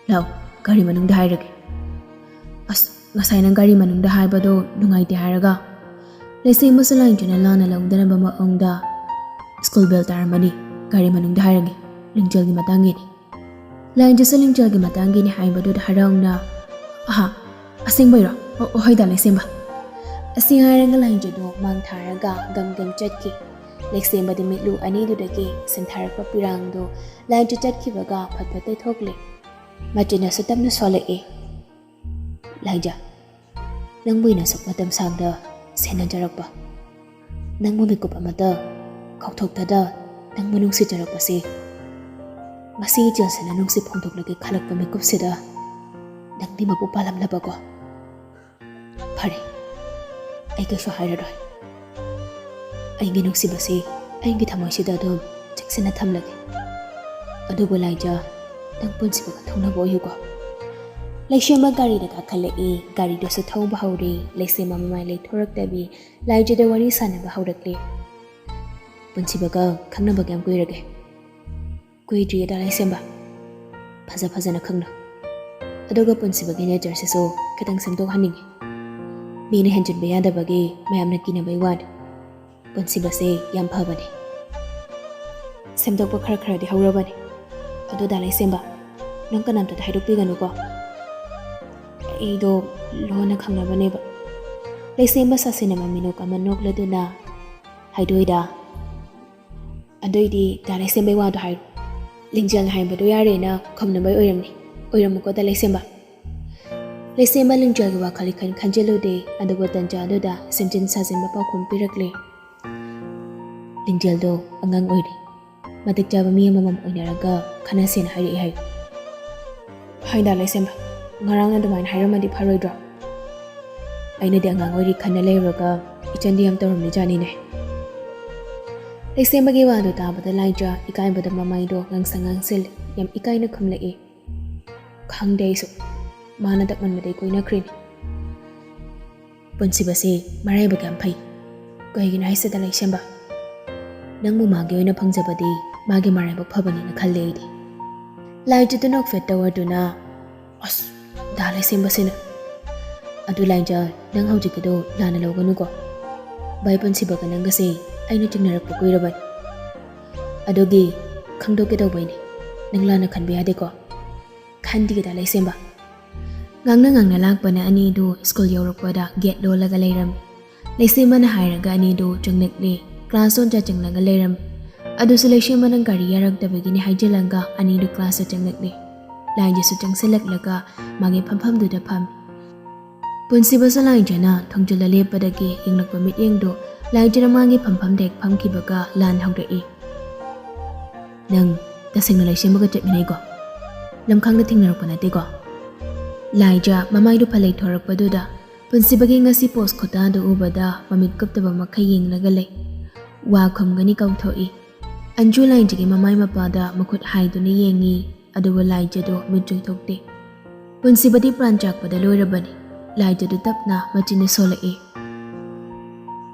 ꯂꯥꯛꯑꯣ, ꯒꯥꯔꯤ ꯃꯅꯨꯡꯗ ꯍꯥꯏꯔꯒꯦ꯫" "ꯑꯁ, ꯉꯁꯥꯏ ꯅꯪ ꯒꯥꯔꯤ ꯃꯅꯨꯡꯗ ꯍꯥꯏꯕꯗꯣ ꯅꯨꯡꯉꯥꯏꯇꯦ ꯍꯥꯏꯔꯒ?" ꯂꯩꯁꯦꯝꯕꯁꯨ ꯂꯥꯏꯖꯅ ꯂꯥꯟꯅ ꯂꯧꯗꯅꯕ ꯃꯑꯣꯡꯗ, "ꯁ꯭ꯀꯨꯜ ꯕꯦꯜ ꯇꯥꯔꯝꯃꯅꯤ, ꯒꯥꯔꯤ ꯃꯅꯨꯡꯗ ꯍꯥꯏꯔꯒꯦ, ꯂꯤꯡꯖꯦꯜꯒꯤ ꯃꯇꯥꯡꯒꯤꯅꯤ꯫" ꯂꯥꯏꯖꯁꯨ ꯂꯤꯡꯖꯦꯜꯒꯤ ꯃꯇꯥꯡꯒꯤꯅꯤ ꯍꯥꯏꯕꯗꯨꯗ ꯍꯔꯥꯎꯅ, "ꯑꯍꯥ, ꯑꯁꯦꯡꯕꯩꯔꯣ? ꯑꯣ, ꯑꯣ, ꯍꯣꯏ ꯗꯥ ꯂꯩꯁꯦꯝꯕ꯫" ꯑꯁꯤ ꯍꯥꯏꯔꯒ ꯂꯥꯏꯖꯗꯣ ꯃꯥꯡ ꯊꯥꯔꯒ ꯒꯝ ꯒꯝ ꯆꯠꯈꯤ꯫ ꯂꯩꯁꯦꯝꯕꯗꯤ ꯃꯤꯠꯂꯨ ꯑꯅꯤꯗꯨꯗꯒꯤ ꯁꯤꯟꯊꯔꯛꯄ ꯄꯤꯔꯥꯡꯗꯣ ꯂꯥꯏꯖ ꯆꯠꯈꯤꯕꯒ ꯐꯠ ꯐꯠ ꯇꯩꯊꯣꯛꯂꯦ꯫ ꯃꯆꯤꯟꯅꯁꯨ ꯇꯞꯅ ꯁꯣꯜꯂꯛꯏ, "ꯂꯥꯏꯖ, ꯅꯪꯕꯨ ꯑꯩꯅ ꯑꯁꯨꯛ ꯃꯇꯝ ꯁꯥꯡꯅ ꯁꯦꯟꯅꯖꯔꯛꯄ, ꯅꯪꯕꯨ ꯃꯤꯀꯨꯞ ꯑꯃꯇ ꯀꯥꯎꯊꯣꯛꯇꯗ ꯅꯪꯕꯨ ꯅꯨꯡꯁꯤꯖꯔꯛꯄꯁꯦ, ꯉꯁꯤ ꯏꯆꯦꯜꯁꯤꯅ ꯅꯨꯡꯁꯤ ꯐꯣꯡꯗꯣꯛꯂꯒꯦ ꯈꯜꯂꯛꯄ ꯃꯤꯀꯨꯞꯁꯤꯗ ꯅꯪꯗꯤ ꯃꯄꯨ ꯄꯥꯜꯂꯝꯂꯕꯀꯣ? ꯐꯔꯦ, ꯑꯩ ꯀꯩꯁꯨ ꯍꯥꯏꯔꯔꯣꯏ꯫ ꯑꯩꯒꯤ ꯅꯨꯡꯁꯤꯕꯁꯤ ꯑꯩꯒꯤ ꯊꯃꯣꯏꯁꯤꯗ ꯑꯗꯨꯝ ꯆꯦꯛꯁꯤꯟꯅ ꯊꯝꯂꯒꯦ꯫ ꯑꯗꯨꯕꯨ ꯂꯥꯏꯖ, ꯅꯪ ꯄꯨꯟꯁꯤꯕꯒ ꯊꯨꯡꯅꯕ ꯑꯣꯏꯌꯨꯀꯣ꯫" ꯂꯩꯁꯦꯝꯕ ꯒꯥꯔꯤꯗ ꯀꯥꯈꯠꯂꯛꯏ꯫ ꯒꯥꯔꯤꯗꯨꯁꯨ ꯊꯧꯕ ꯍꯧꯔꯦ꯫ ꯂꯩꯁꯦꯝꯕ ꯃꯃꯥꯏ ꯂꯩꯊꯣꯔꯛꯇꯕꯤ ꯂꯥꯏꯖꯗ ꯋꯥꯔꯤ ꯁꯥꯟꯅꯕ ꯍꯧꯔꯛꯂꯦ꯫ "ꯄꯨꯟꯁꯤꯕꯒ ꯈꯪꯅꯕ ꯀꯌꯥꯝ ꯀꯨꯏꯔꯒꯦ?" "ꯀꯨꯏꯗ꯭ꯔꯤꯌꯦ ꯗꯥ ꯂꯩꯁꯦꯝꯕ꯫ ꯐꯖ ꯐꯖꯅ ꯈꯪꯅ꯫ ꯑꯗꯨꯒ ꯄꯨꯟꯁꯤꯕꯒꯤ ꯅꯦꯆꯔꯁꯤꯁꯨ ꯈꯤꯇꯪ ꯁꯦꯝꯗꯣꯛꯍꯟꯅꯤꯡꯉꯤ꯫ ꯃꯤꯅ ꯍꯦꯟꯖꯤꯟꯕ ꯌꯥꯗꯕꯒꯤ ꯃꯌꯥꯝꯅ ꯀꯤꯅꯕꯩ ꯋꯥꯅꯤ꯫ ꯄꯨꯟꯁꯤꯕꯁꯦ ꯌꯥꯝ ꯐꯕꯅꯤ꯫ ꯁꯦꯝꯗꯣꯛꯄ ꯈꯔ ꯈꯔꯗꯤ ꯍꯧꯔꯕꯅꯤ꯫ ꯑꯗꯣ ꯗꯥ ꯂꯩꯁꯦꯝꯕ, ꯅꯪ ꯀꯅꯥꯝꯇꯗ ꯍꯥꯏꯗꯣꯛꯄꯤꯒꯅꯨꯀꯣ꯫ ꯑꯩꯗꯣ ꯂꯣꯟꯅ ꯈꯪꯅꯕꯅꯦꯕ꯫" ꯂꯩꯁꯦꯝꯕ ꯁꯥꯁꯤꯟꯅꯕ ꯃꯤꯅꯣꯛ ꯑꯃ ꯅꯣꯛꯂꯗꯨꯅ, "ꯍꯥꯏꯗꯣꯏꯗ꯫ ꯑꯗꯨꯏꯗꯤ ꯗꯥ ꯂꯩꯁꯦꯝꯕꯩ ꯋꯥꯗꯣ ꯍꯥꯏꯔꯣ꯫ ꯂꯤꯡꯖꯦꯜꯅ ꯍꯥꯏꯕꯗꯣ ꯌꯥꯔꯦꯅ ꯈꯨꯝꯅꯕꯩ ꯑꯣꯏꯔꯝꯅꯤ꯫ ꯑꯣꯏꯔꯝꯃꯨꯀꯣ ꯗꯥ ꯂꯩꯁꯦꯝꯕ꯫" ꯂꯩꯁꯦꯝꯕ ꯂꯤꯡꯖꯦꯜꯒꯤ ꯋꯥꯈꯜ ꯏꯈꯟ ꯈꯟꯖꯤꯜꯂꯨꯗꯦ꯫ ꯑꯗꯨꯕꯨ ꯇꯟꯖꯥ ꯑꯗꯨꯗ ꯁꯦꯝꯖꯤꯟ ꯁꯥꯖꯤꯟꯕ ꯄꯥꯎꯈꯨꯝ ꯄꯤꯔꯛꯂꯦ꯫ ꯂꯤꯡꯖꯦꯜꯗꯣ ꯑꯉꯥꯡ ꯑꯣꯏꯔꯤ꯫ ꯃꯇꯤꯛ ꯆꯥꯕ ꯃꯤ ꯑꯃꯃꯝ ꯑꯣꯏꯅꯔꯒ ꯈꯟꯅꯁꯦꯅ ꯍꯥꯏꯔꯛꯑꯦ ꯍꯥꯏꯌꯨ꯫ ꯍꯥꯏꯗ ꯂꯩꯁꯦꯝꯕ, ꯉꯔꯥꯡꯅ ꯑꯗꯨꯃꯥꯏꯅ ꯍꯥꯏꯔꯝꯃꯗꯤ ꯐꯔꯣꯏꯗ꯭ꯔꯣ? ꯑꯩꯅꯗꯤ ꯑꯉꯥꯡ ꯑꯣꯏꯔꯤ ꯈꯟꯅ ꯂꯩꯔꯨꯔꯒ ꯏꯆꯟꯗꯤ ꯌꯥꯝ ꯇꯧꯔꯝꯃꯤꯖꯥꯠꯅꯤꯅꯦ꯫ ꯂꯩꯁꯦꯝꯕꯒꯤ ꯋꯥꯗꯨ ꯇꯥꯕꯗ ꯂꯥꯏꯖ ꯏꯀꯥꯏꯕꯗ ꯃꯃꯥꯏꯗꯣ ꯉꯥꯡꯁꯪ ꯉꯥꯡꯁꯤꯜꯂꯤ꯫ ꯌꯥꯝ ꯏꯀꯥꯏꯅ ꯈꯨꯝꯂꯛꯏ꯫ ꯈꯪꯗꯦ ꯑꯩꯁꯨ, ꯃꯥꯅ ꯇꯞꯃꯟꯕꯗꯩ ꯀꯣꯏꯅꯈ꯭ꯔꯤꯅꯤ꯫ ꯄꯨꯟꯁꯤꯕꯁꯦ ꯃꯔꯥꯏꯕꯛ ꯌꯥꯝ ꯐꯩ꯫ ꯀꯩꯒꯤꯅꯣ ꯍꯥꯏꯁꯤꯗ ꯂꯩꯁꯦꯝꯕ, ꯅꯪꯕꯨ ꯃꯥꯒꯤ ꯑꯣꯏꯅ ꯐꯪꯖꯕꯗꯤ ꯃꯥꯒꯤ ꯃꯔꯥꯏꯕꯛ ꯐꯕꯅꯤꯅ ꯈꯜꯂꯦ ꯑꯩꯗꯤ꯫ ꯂꯥꯏꯖꯗꯨ ꯅꯣꯛꯐꯦꯠ ꯇꯧꯔꯗꯨꯅ, ꯑꯁ, ꯗꯥ ꯂꯩꯁꯦꯝꯕꯁꯤꯅ꯫ ꯑꯗꯨ ꯂꯥꯏꯖ, ꯅꯪ ꯍꯧꯖꯤꯛꯀꯤꯗꯣ ꯂꯥꯟꯅ ꯂꯧꯒꯅꯨꯀꯣ꯫ ꯚꯥꯏ ꯄꯨꯟꯁꯤꯕꯒ ꯅꯪꯒꯁꯦ ꯑꯩꯅ ꯆꯤꯡꯅꯔꯛꯄ ꯀꯨꯏꯔꯕꯅꯤ꯫ ꯑꯗꯨꯒꯤ ꯈꯪꯗꯣꯛꯀꯦ ꯇꯧꯕꯩꯅꯦ꯫ ꯅꯪ ꯂꯥꯟꯅ ꯈꯟꯕ ꯌꯥꯗꯦꯀꯣ꯫ ꯈꯟꯗꯤꯒꯗ ꯂꯩꯁꯦꯝꯕ꯫ ꯉꯥꯡꯅ ꯉꯥꯡꯅ ꯂꯥꯛꯄꯅ ꯑꯅꯤꯗꯨ ꯁ꯭ꯀꯨꯜ ꯌꯧꯔꯛꯄꯗ ꯒꯦꯠ ꯂꯣꯜꯂꯒ ꯂꯩꯔꯝꯃꯤ꯫ ꯂꯩꯁꯦꯝꯕꯅ ꯍꯥꯏꯔꯒ ꯑꯅꯤꯗꯨ ꯆꯪꯂꯛꯂꯦ꯫ ꯀ꯭ꯂꯥꯁ ꯑꯣꯟꯖꯥ ꯆꯪꯂꯒ ꯂꯩꯔꯝꯃꯤ꯫ ꯑꯗꯨꯁꯨ ꯂꯩꯁꯦꯝꯕꯅ ꯒꯥꯔꯤ ꯌꯥꯔꯛꯇꯕꯒꯤꯅꯤ ꯍꯥꯏꯖꯤꯜꯂꯒ ꯑꯅꯤꯗꯨ ꯀ꯭ꯂꯥꯁꯇ ꯆꯪꯂꯛꯂꯦ꯫ ꯂꯥꯏꯖꯁꯨ ꯆꯪꯁꯤꯜꯂꯛꯂꯒ ꯃꯥꯒꯤ ꯐꯝꯐꯝꯗꯨꯗ ꯐꯝꯃꯤ꯫ ꯄꯨꯟꯁꯤꯕꯁꯨ ꯂꯥꯏꯖꯅ ꯊꯣꯡꯖꯤꯜꯂ ꯂꯦꯞꯄꯗꯒꯤ ꯌꯦꯡꯂꯛꯄ ꯃꯤꯠꯌꯦꯡꯗꯨ ꯂꯥꯏꯖꯅ ꯃꯥꯒꯤ ꯐꯝꯐꯝꯗ ꯍꯦꯛ ꯐꯝꯈꯤꯕꯒ ꯂꯥꯟ ꯍꯧꯔꯛꯏ꯫ ꯅꯪ ꯇꯁꯦꯡꯅ ꯂꯩꯁꯦꯝꯕꯒ ꯆꯠꯃꯤꯟꯅꯩꯀꯣ? ꯂꯝꯈꯥꯡꯗ ꯊꯦꯡꯅꯔꯛꯄ ꯅꯠꯇꯦꯀꯣ? ꯂꯥꯏꯖ ꯃꯃꯥꯏꯗꯨ ꯐꯂꯩ ꯊꯣꯔꯛꯄꯗꯨꯗ ꯄꯨꯟꯁꯤꯕꯒꯤ ꯉꯁꯤ ꯄꯣꯁ ꯈꯨꯇꯥꯗꯨ ꯎꯕꯗ ꯃꯃꯤꯠ ꯀꯨꯞꯇꯕ ꯃꯈꯩ ꯌꯦꯡꯂꯒ ꯂꯩ꯫ ꯋꯥ ꯈꯨꯝꯒꯅꯤ ꯀꯧꯊꯣꯛꯏ꯫ ꯑꯟꯖꯨ ꯂꯥꯏꯖꯒꯤ ꯃꯃꯥꯏ ꯃꯄꯥꯗ ꯃꯈꯨꯠ ꯍꯥꯏꯗꯨꯅ ꯌꯦꯡꯉꯤ, ꯑꯗꯨꯕꯨ ꯂꯥꯏꯖꯗꯨ ꯃꯤꯠ ꯆꯣꯏꯊꯣꯛꯇꯦ꯫ ꯄꯨꯟꯁꯤꯕꯗꯤ ꯄ꯭ꯔꯥꯟ ꯆꯥꯛꯄꯗ ꯂꯣꯏꯔꯕꯅꯤ꯫ ꯂꯥꯏꯖꯗꯨ ꯇꯞꯅ ꯃꯆꯤꯟꯗ ꯁꯣꯜꯂꯛꯏ꯫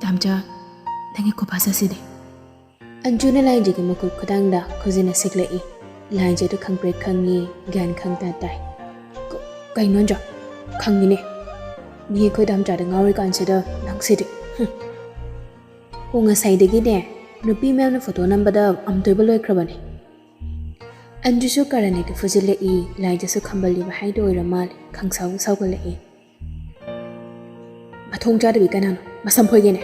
ꯇꯥꯝꯆꯥ, ꯅꯪꯒꯤ ꯈꯨꯐꯥ ꯆꯠꯁꯤꯗꯤ꯫ ꯑꯟꯖꯨꯅ ꯂꯥꯏꯖꯒꯤ ꯃꯈꯨꯠ ꯈꯨꯗꯥꯡꯗ ꯈꯨꯖꯤꯟꯅ ꯁꯤꯛꯂꯛꯏ꯫ ꯂꯥꯏꯖꯗꯨ ꯈꯪꯄ꯭ꯔꯦꯛ ꯈꯪꯉꯤ, ꯒ꯭ꯌꯥꯟ ꯈꯪꯇꯥ ꯇꯥꯏ꯫ ꯀ-, ꯀꯩꯅꯣ ꯑꯟꯖꯨ? ꯈꯪꯉꯤꯅꯦ꯫ ꯃꯤ ꯑꯩꯈꯣꯏ ꯇꯥꯝꯆꯥꯗ ꯉꯥꯎꯔꯤꯀꯥꯟꯁꯤꯗ ꯅꯪꯁꯤꯗꯤ꯫ ꯍꯨꯝ꯫ ꯑꯣ, ꯉꯁꯥꯏꯗꯒꯤꯅꯦ ꯅꯨꯄꯤ ꯃꯌꯥꯝꯅ ꯐꯣꯇꯣ ꯅꯝꯕꯗ ꯑꯝꯇꯣꯏꯕ ꯂꯣꯏꯈ꯭ꯔꯕꯅꯦ꯫ ꯑꯟꯖꯨꯁꯨ ꯀꯔꯟ ꯍꯦꯛꯇ ꯐꯨꯖꯤꯜꯂꯛꯏ, ꯂꯥꯏꯖꯁꯨ ꯈꯝꯕꯜꯂꯤꯕ ꯍꯥꯏꯗꯣ ꯑꯣꯏꯔ ꯃꯥꯜꯂꯦ, ꯈꯪꯁꯥꯎ ꯁꯥꯎꯒꯠꯂꯛꯏ꯫ ꯃꯊꯣꯡ ꯆꯥꯗꯕꯤ ꯀꯅꯥꯅꯣ? ꯃꯁꯝ ꯐꯣꯏꯒꯦꯅꯦ꯫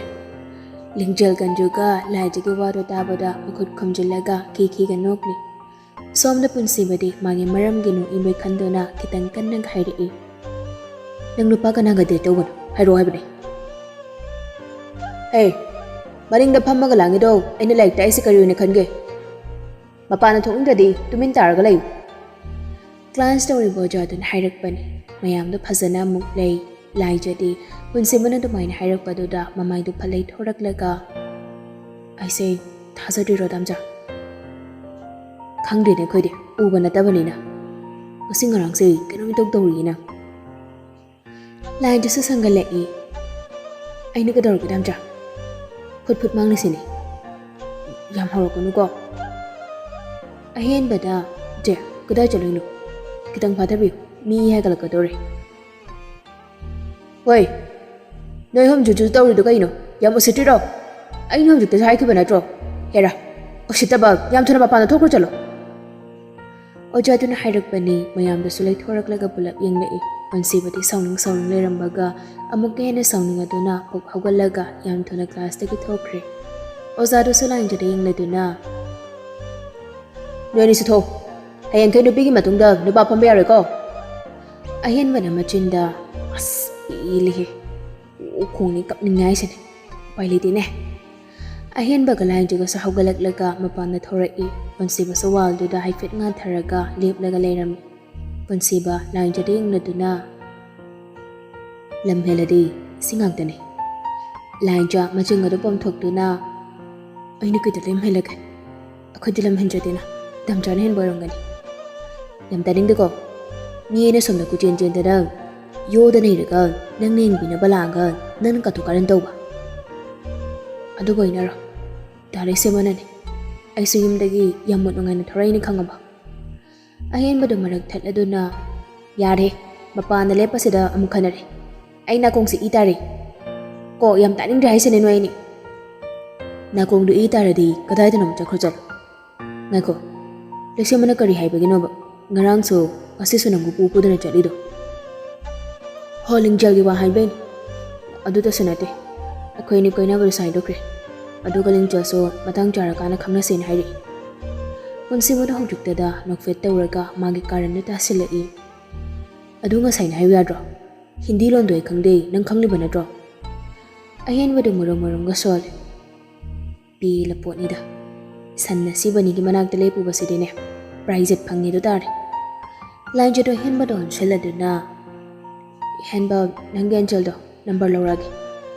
ꯂꯤꯡꯖꯦꯜ ꯒꯟꯖꯨꯒ ꯂꯥꯏꯖꯒꯤ ꯋꯥꯗꯣ ꯇꯥꯕꯗ ꯃꯈꯨꯠ ꯈꯨꯝꯖꯤꯜꯂꯒ ꯈꯤꯈꯤꯒ ꯅꯣꯛꯂꯤ꯫ ꯁꯣꯝꯗ ꯄꯨꯟꯁꯤꯕꯗꯤ ꯃꯥꯒꯤ ꯃꯔꯝꯒꯤ ꯅꯣꯛꯅꯤꯡꯕꯩ ꯈꯟꯗꯨꯅ ꯈꯤꯇꯪ ꯀꯟꯅ ꯍꯥꯏꯔꯛꯏ꯫ ꯅꯪ ꯅꯨꯄꯥ ꯀꯅꯥꯒ date ꯇꯧꯕꯅꯣ? ꯍꯥꯏꯔꯛꯑꯣ ꯍꯥꯏꯕꯅꯦ꯫ ꯍꯦ, ꯃꯅꯤꯡꯗ ꯐꯝꯃꯒ ꯂꯥꯡꯉꯤꯗꯣ ꯑꯩꯅ ꯂꯥꯏꯔꯤꯛ ꯇꯥꯛꯏꯁꯦ ꯀꯔꯤ ꯑꯣꯏꯅ ꯈꯟꯒꯦ? ꯃꯄꯥꯟꯗ ꯊꯣꯛꯅꯤꯡꯗ꯭ꯔꯗꯤ ꯇꯨꯃꯤꯟ ꯇꯥꯔꯒ ꯂꯩꯌꯨ꯫ ꯀ꯭ꯂꯥꯁ ꯇꯧꯔꯤꯕ ꯑꯣꯖꯥꯗꯨꯅ ꯍꯥꯏꯔꯛꯄꯅꯤ꯫ ꯃꯌꯥꯝꯗꯣ ꯐꯖꯅ ꯑꯃꯨꯛ ꯂꯩ꯫ ꯂꯥꯏꯖꯗꯤ ꯄꯨꯟꯁꯤꯕꯅ ꯑꯗꯨꯃꯥꯏꯅ ꯍꯥꯏꯔꯛꯄꯗꯨꯗ ꯃꯃꯥꯏꯗꯨ ꯐꯠꯂꯩ ꯊꯣꯔꯛꯂꯒ, "ꯑꯩꯁꯦ ꯊꯥꯖꯗ꯭ꯔꯤꯔꯣ, ꯗꯥꯝꯆꯥ? ꯈꯪꯗꯦꯅꯦ ꯑꯩꯈꯣꯏꯗꯤ, ꯎꯕ ꯅꯠꯇꯕꯅꯤꯅ꯫ ꯉꯁꯤ ꯉꯔꯥꯡꯁꯦ ꯀꯩꯅꯣꯝ ꯏꯇꯧ ꯇꯧꯔꯤꯅ꯫" ꯂꯥꯏꯟꯗꯨꯁꯨ ꯁꯪꯒꯠꯂꯛꯏ꯫ "ꯑꯩꯅ ꯀꯩꯗꯧꯔꯒꯦ, ꯗꯥꯝꯆꯥ? Food food ꯃꯥꯡꯂꯤꯁꯤꯅꯦ꯫ ꯌꯥꯝ ꯍꯧꯔꯛꯀꯅꯨꯀꯣ꯫" ꯑꯍꯦꯟꯕꯗ, "ꯆꯦ, ꯀꯗꯥꯏ ꯆꯠꯂꯨꯏꯅꯣ? ꯈꯤꯇꯪ ꯐꯥꯊꯕꯤꯌꯨ, ꯃꯤ ꯍꯥꯏꯒꯠꯂꯛꯀꯗꯧꯔꯦ꯫" "ꯍꯣꯏ, ꯅꯣꯏ ꯑꯍꯨꯝ ꯖꯨ ꯖꯨ ꯇꯧꯔꯤꯗꯣ ꯀꯩꯅꯣ? ꯌꯥꯝ ꯎꯁꯤꯠꯇ꯭ꯔꯤꯔꯣ? ꯑꯩꯅ ꯍꯧꯖꯤꯛꯇꯁꯨ ꯍꯥꯏꯈꯤꯕ ꯅꯠꯇ꯭ꯔꯣ? ꯍꯦꯔꯥ, ꯎꯁꯤꯠꯇꯕ, ꯌꯥꯝ ꯊꯨꯅ ꯃꯄꯥꯟꯗ ꯊꯣꯛꯈ꯭ꯔꯣ ꯆꯠꯂꯣ꯫" ꯑꯣꯖꯥꯗꯨꯅ ꯍꯥꯏꯔꯛꯄꯅꯤ꯫ ꯃꯌꯥꯝꯗꯨꯁꯨ ꯂꯩꯊꯣꯔꯛꯂꯒ ꯄꯨꯂꯞ ꯌꯦꯡꯂꯛꯏ꯫ ꯄꯨꯟꯁꯤꯕꯗꯤ ꯁꯥꯎꯅꯤꯡ ꯁꯥꯎꯅꯤꯡ ꯂꯩꯔꯝꯕꯒ ꯑꯃꯨꯛꯀ ꯍꯦꯟꯅ ꯁꯥꯎꯅꯤꯡꯉꯗꯨꯅ ꯄꯨꯛ ꯍꯧꯒꯠꯂꯒ ꯌꯥꯝ ꯊꯨꯅ ꯀ꯭ꯂꯥꯁꯇꯒꯤ ꯊꯣꯛꯈ꯭ꯔꯦ꯫ ꯑꯣꯖꯥꯗꯨꯁꯨ ꯂꯥꯏꯟꯗꯨꯗ ꯌꯦꯡꯂꯗꯨꯅ, "ꯅꯣꯏ ꯑꯅꯤꯁꯨ ꯊꯣꯛꯎ꯫ ꯍꯌꯦꯡꯈꯩ ꯅꯨꯄꯤꯒꯤ ꯃꯇꯨꯡꯗ ꯅꯨꯄꯥ ꯐꯝꯕ ꯌꯥꯔꯣꯏꯀꯣ꯫" ꯑꯍꯦꯟꯕꯅ ꯃꯆꯤꯟꯗ, "ꯑꯁ, ꯄꯦꯜꯂꯤꯍꯦ꯫ ꯑꯣ, ꯈꯣꯡꯅꯤ ꯀꯞꯅꯤꯡꯉꯦ ꯍꯥꯏꯁꯤꯅꯦ꯫ ꯎꯄꯥꯏ ꯂꯩꯇꯦꯅꯦ꯫" ꯑꯍꯦꯟꯕꯒ ꯂꯥꯏꯟꯗꯨꯒꯁꯨ ꯍꯧꯒꯠꯂꯛꯂꯒ ꯃꯄꯥꯟꯗ ꯊꯣꯔꯛꯏ꯫ ꯄꯨꯟꯁꯤꯕꯁꯨ ꯋꯥꯜꯗꯨꯗ ꯍꯥꯏꯐꯦꯠ ꯉꯥꯟꯊꯔꯒ ꯂꯦꯞꯂꯒ ꯂꯩꯔꯝꯃꯤ꯫ ꯄꯨꯟꯁꯤꯕ ꯂꯥꯏꯟꯖꯗ ꯌꯦꯡꯂꯗꯨꯅ, "ꯂꯝ ꯍꯦꯜꯂꯗꯤ ꯁꯤ ꯉꯥꯛꯇꯅꯤ꯫" ꯂꯥꯏꯟꯖ ꯃꯆꯤꯡ ꯑꯗꯨ ꯄꯣꯝꯊꯣꯛꯇꯨꯅ, "ꯑꯩꯅ ꯀꯩꯗ ꯂꯝ ꯍꯦꯜꯂꯒꯦ? ꯑꯩꯈꯣꯏꯗꯤ ꯂꯝ ꯍꯦꯟꯖꯗꯦꯅ, ꯗꯥꯝꯆꯥꯅ ꯍꯦꯟꯕ ꯑꯣꯏꯔꯝꯒꯅꯤ꯫" "ꯌꯥꯝ ꯇꯥꯅꯤꯡꯗꯦꯀꯣ꯫ ꯃꯤ ꯑꯩꯅ ꯁꯣꯝꯗ ꯀꯣꯏꯆꯦꯟ ꯆꯦꯟꯗꯅ ꯌꯣꯗꯅ ꯂꯩꯔꯒ ꯅꯪꯅ ꯌꯦꯡꯕꯤꯅꯕ ꯂꯥꯛꯑꯒ ꯅꯪꯅ ꯀꯥꯇꯨ ꯀꯥꯔꯟ ꯇꯧꯕ꯫ ꯑꯗꯨꯕꯨ ꯑꯣꯏꯅꯔꯣ, ꯗꯥ ꯂꯩꯁꯦꯝꯕꯅꯅꯦ꯫ ꯑꯩꯁꯨ ꯌꯨꯝꯗꯒꯤ ꯌꯥꯝ ꯃꯨꯠ ꯅꯨꯡꯉꯥꯏꯅ ꯊꯣꯔꯛꯏꯅꯦ ꯈꯪꯉꯕ?" ꯑꯍꯦꯟꯕꯗꯨ ꯃꯔꯛ ꯊꯠꯂꯗꯨꯅ, "ꯌꯥꯔꯦ, ꯃꯄꯥꯟꯗ ꯂꯦꯞꯄꯁꯤꯗ ꯑꯃꯨꯛ ꯈꯟꯅꯔꯦ꯫ ꯑꯩ ꯅꯥꯀꯣꯡꯁꯤ ꯏ ꯇꯥꯔꯦ꯫ ꯀꯣ, ꯌꯥꯝ ꯇꯥꯅꯤꯡꯗ꯭ꯔꯦ ꯍꯥꯏꯁꯤꯅꯦ ꯅꯣꯏ ꯑꯅꯤ꯫" "ꯅꯥꯀꯣꯡꯗꯨ ꯏ ꯇꯥꯔꯗꯤ ꯀꯗꯥꯏꯗꯅꯣ ꯑꯃꯨꯛ ꯆꯠꯈ꯭ꯔꯣ ꯆꯠꯂꯣ꯫" "ꯉꯥꯏꯈꯣ, ꯂꯩꯁꯦꯝꯕꯅ ꯀꯔꯤ ꯍꯥꯏꯕꯒꯤꯅꯣꯕ? ꯉꯔꯥꯡꯁꯨ ꯉꯁꯤꯁꯨ ꯅꯪꯕꯨ ꯄꯨ ꯄꯨꯗꯅ ꯆꯠꯂꯤꯗꯣ?" "ꯍꯣ, ꯂꯤꯡꯖꯦꯜꯒꯤ ꯋꯥ ꯍꯥꯏꯕꯩꯅꯤ꯫ ꯑꯗꯨꯗꯁꯨ ꯅꯠꯇꯦ, ꯑꯩꯈꯣꯏ ꯑꯅꯤ ꯀꯣꯏꯅꯕꯗꯨ ꯁꯥꯏꯗꯣꯛꯈ꯭ꯔꯦ꯫ ꯑꯗꯨꯒ ꯂꯤꯡꯖꯦꯜꯁꯨ ꯃꯇꯥꯡ ꯆꯥꯔꯀꯥꯟꯗ ꯈꯪꯅꯁꯦꯅ ꯍꯥꯏꯔꯛꯏ꯫" ꯄꯨꯟꯁꯤꯕꯗ ꯍꯧꯖꯤꯛꯇꯗ ꯅꯣꯛꯐꯦꯠ ꯇꯧꯔꯒ ꯃꯥꯒꯤ ꯀꯥꯔꯟꯗꯨ ꯇꯥꯁꯤꯜꯂꯛꯏ꯫ "ꯑꯗꯨ ꯉꯁꯥꯏꯅ ꯍꯥꯏꯌꯨ ꯌꯥꯗ꯭ꯔꯣ? ꯍꯤꯟꯗꯤ ꯂꯣꯟꯗꯣ ꯑꯩ ꯈꯪꯗꯦ, ꯅꯪ ꯈꯪꯂꯤꯕ ꯅꯠꯇ꯭ꯔꯣ?" ꯑꯍꯦꯟꯕꯗꯨ ꯃꯔꯨꯝ ꯃꯔꯨꯝꯒ ꯁꯣꯜꯂꯤ꯫ ꯄꯦꯜꯂ ꯄꯣꯠꯅꯤꯗ꯫ ꯁꯟ ꯑꯁꯤꯕꯅꯤꯒꯤ ꯃꯅꯥꯛꯇ ꯂꯦꯞꯄꯨꯕꯁꯤꯗꯤꯅꯦ, ꯄ꯭ꯔꯥꯏꯖꯦꯠ ꯐꯪꯉꯦꯗꯨ ꯇꯥꯔꯦ꯫ ꯂꯥꯏꯟꯖꯗꯣ ꯍꯦꯟꯕꯗ ꯑꯣꯟꯁꯤꯜꯂꯗꯨꯅ, "ꯍꯦꯟꯕ, ꯅꯪꯒꯤ ꯑꯦꯟꯖꯦꯜꯗꯣ ꯅꯝꯕꯔ ꯂꯧꯔꯛꯑꯒꯦ꯫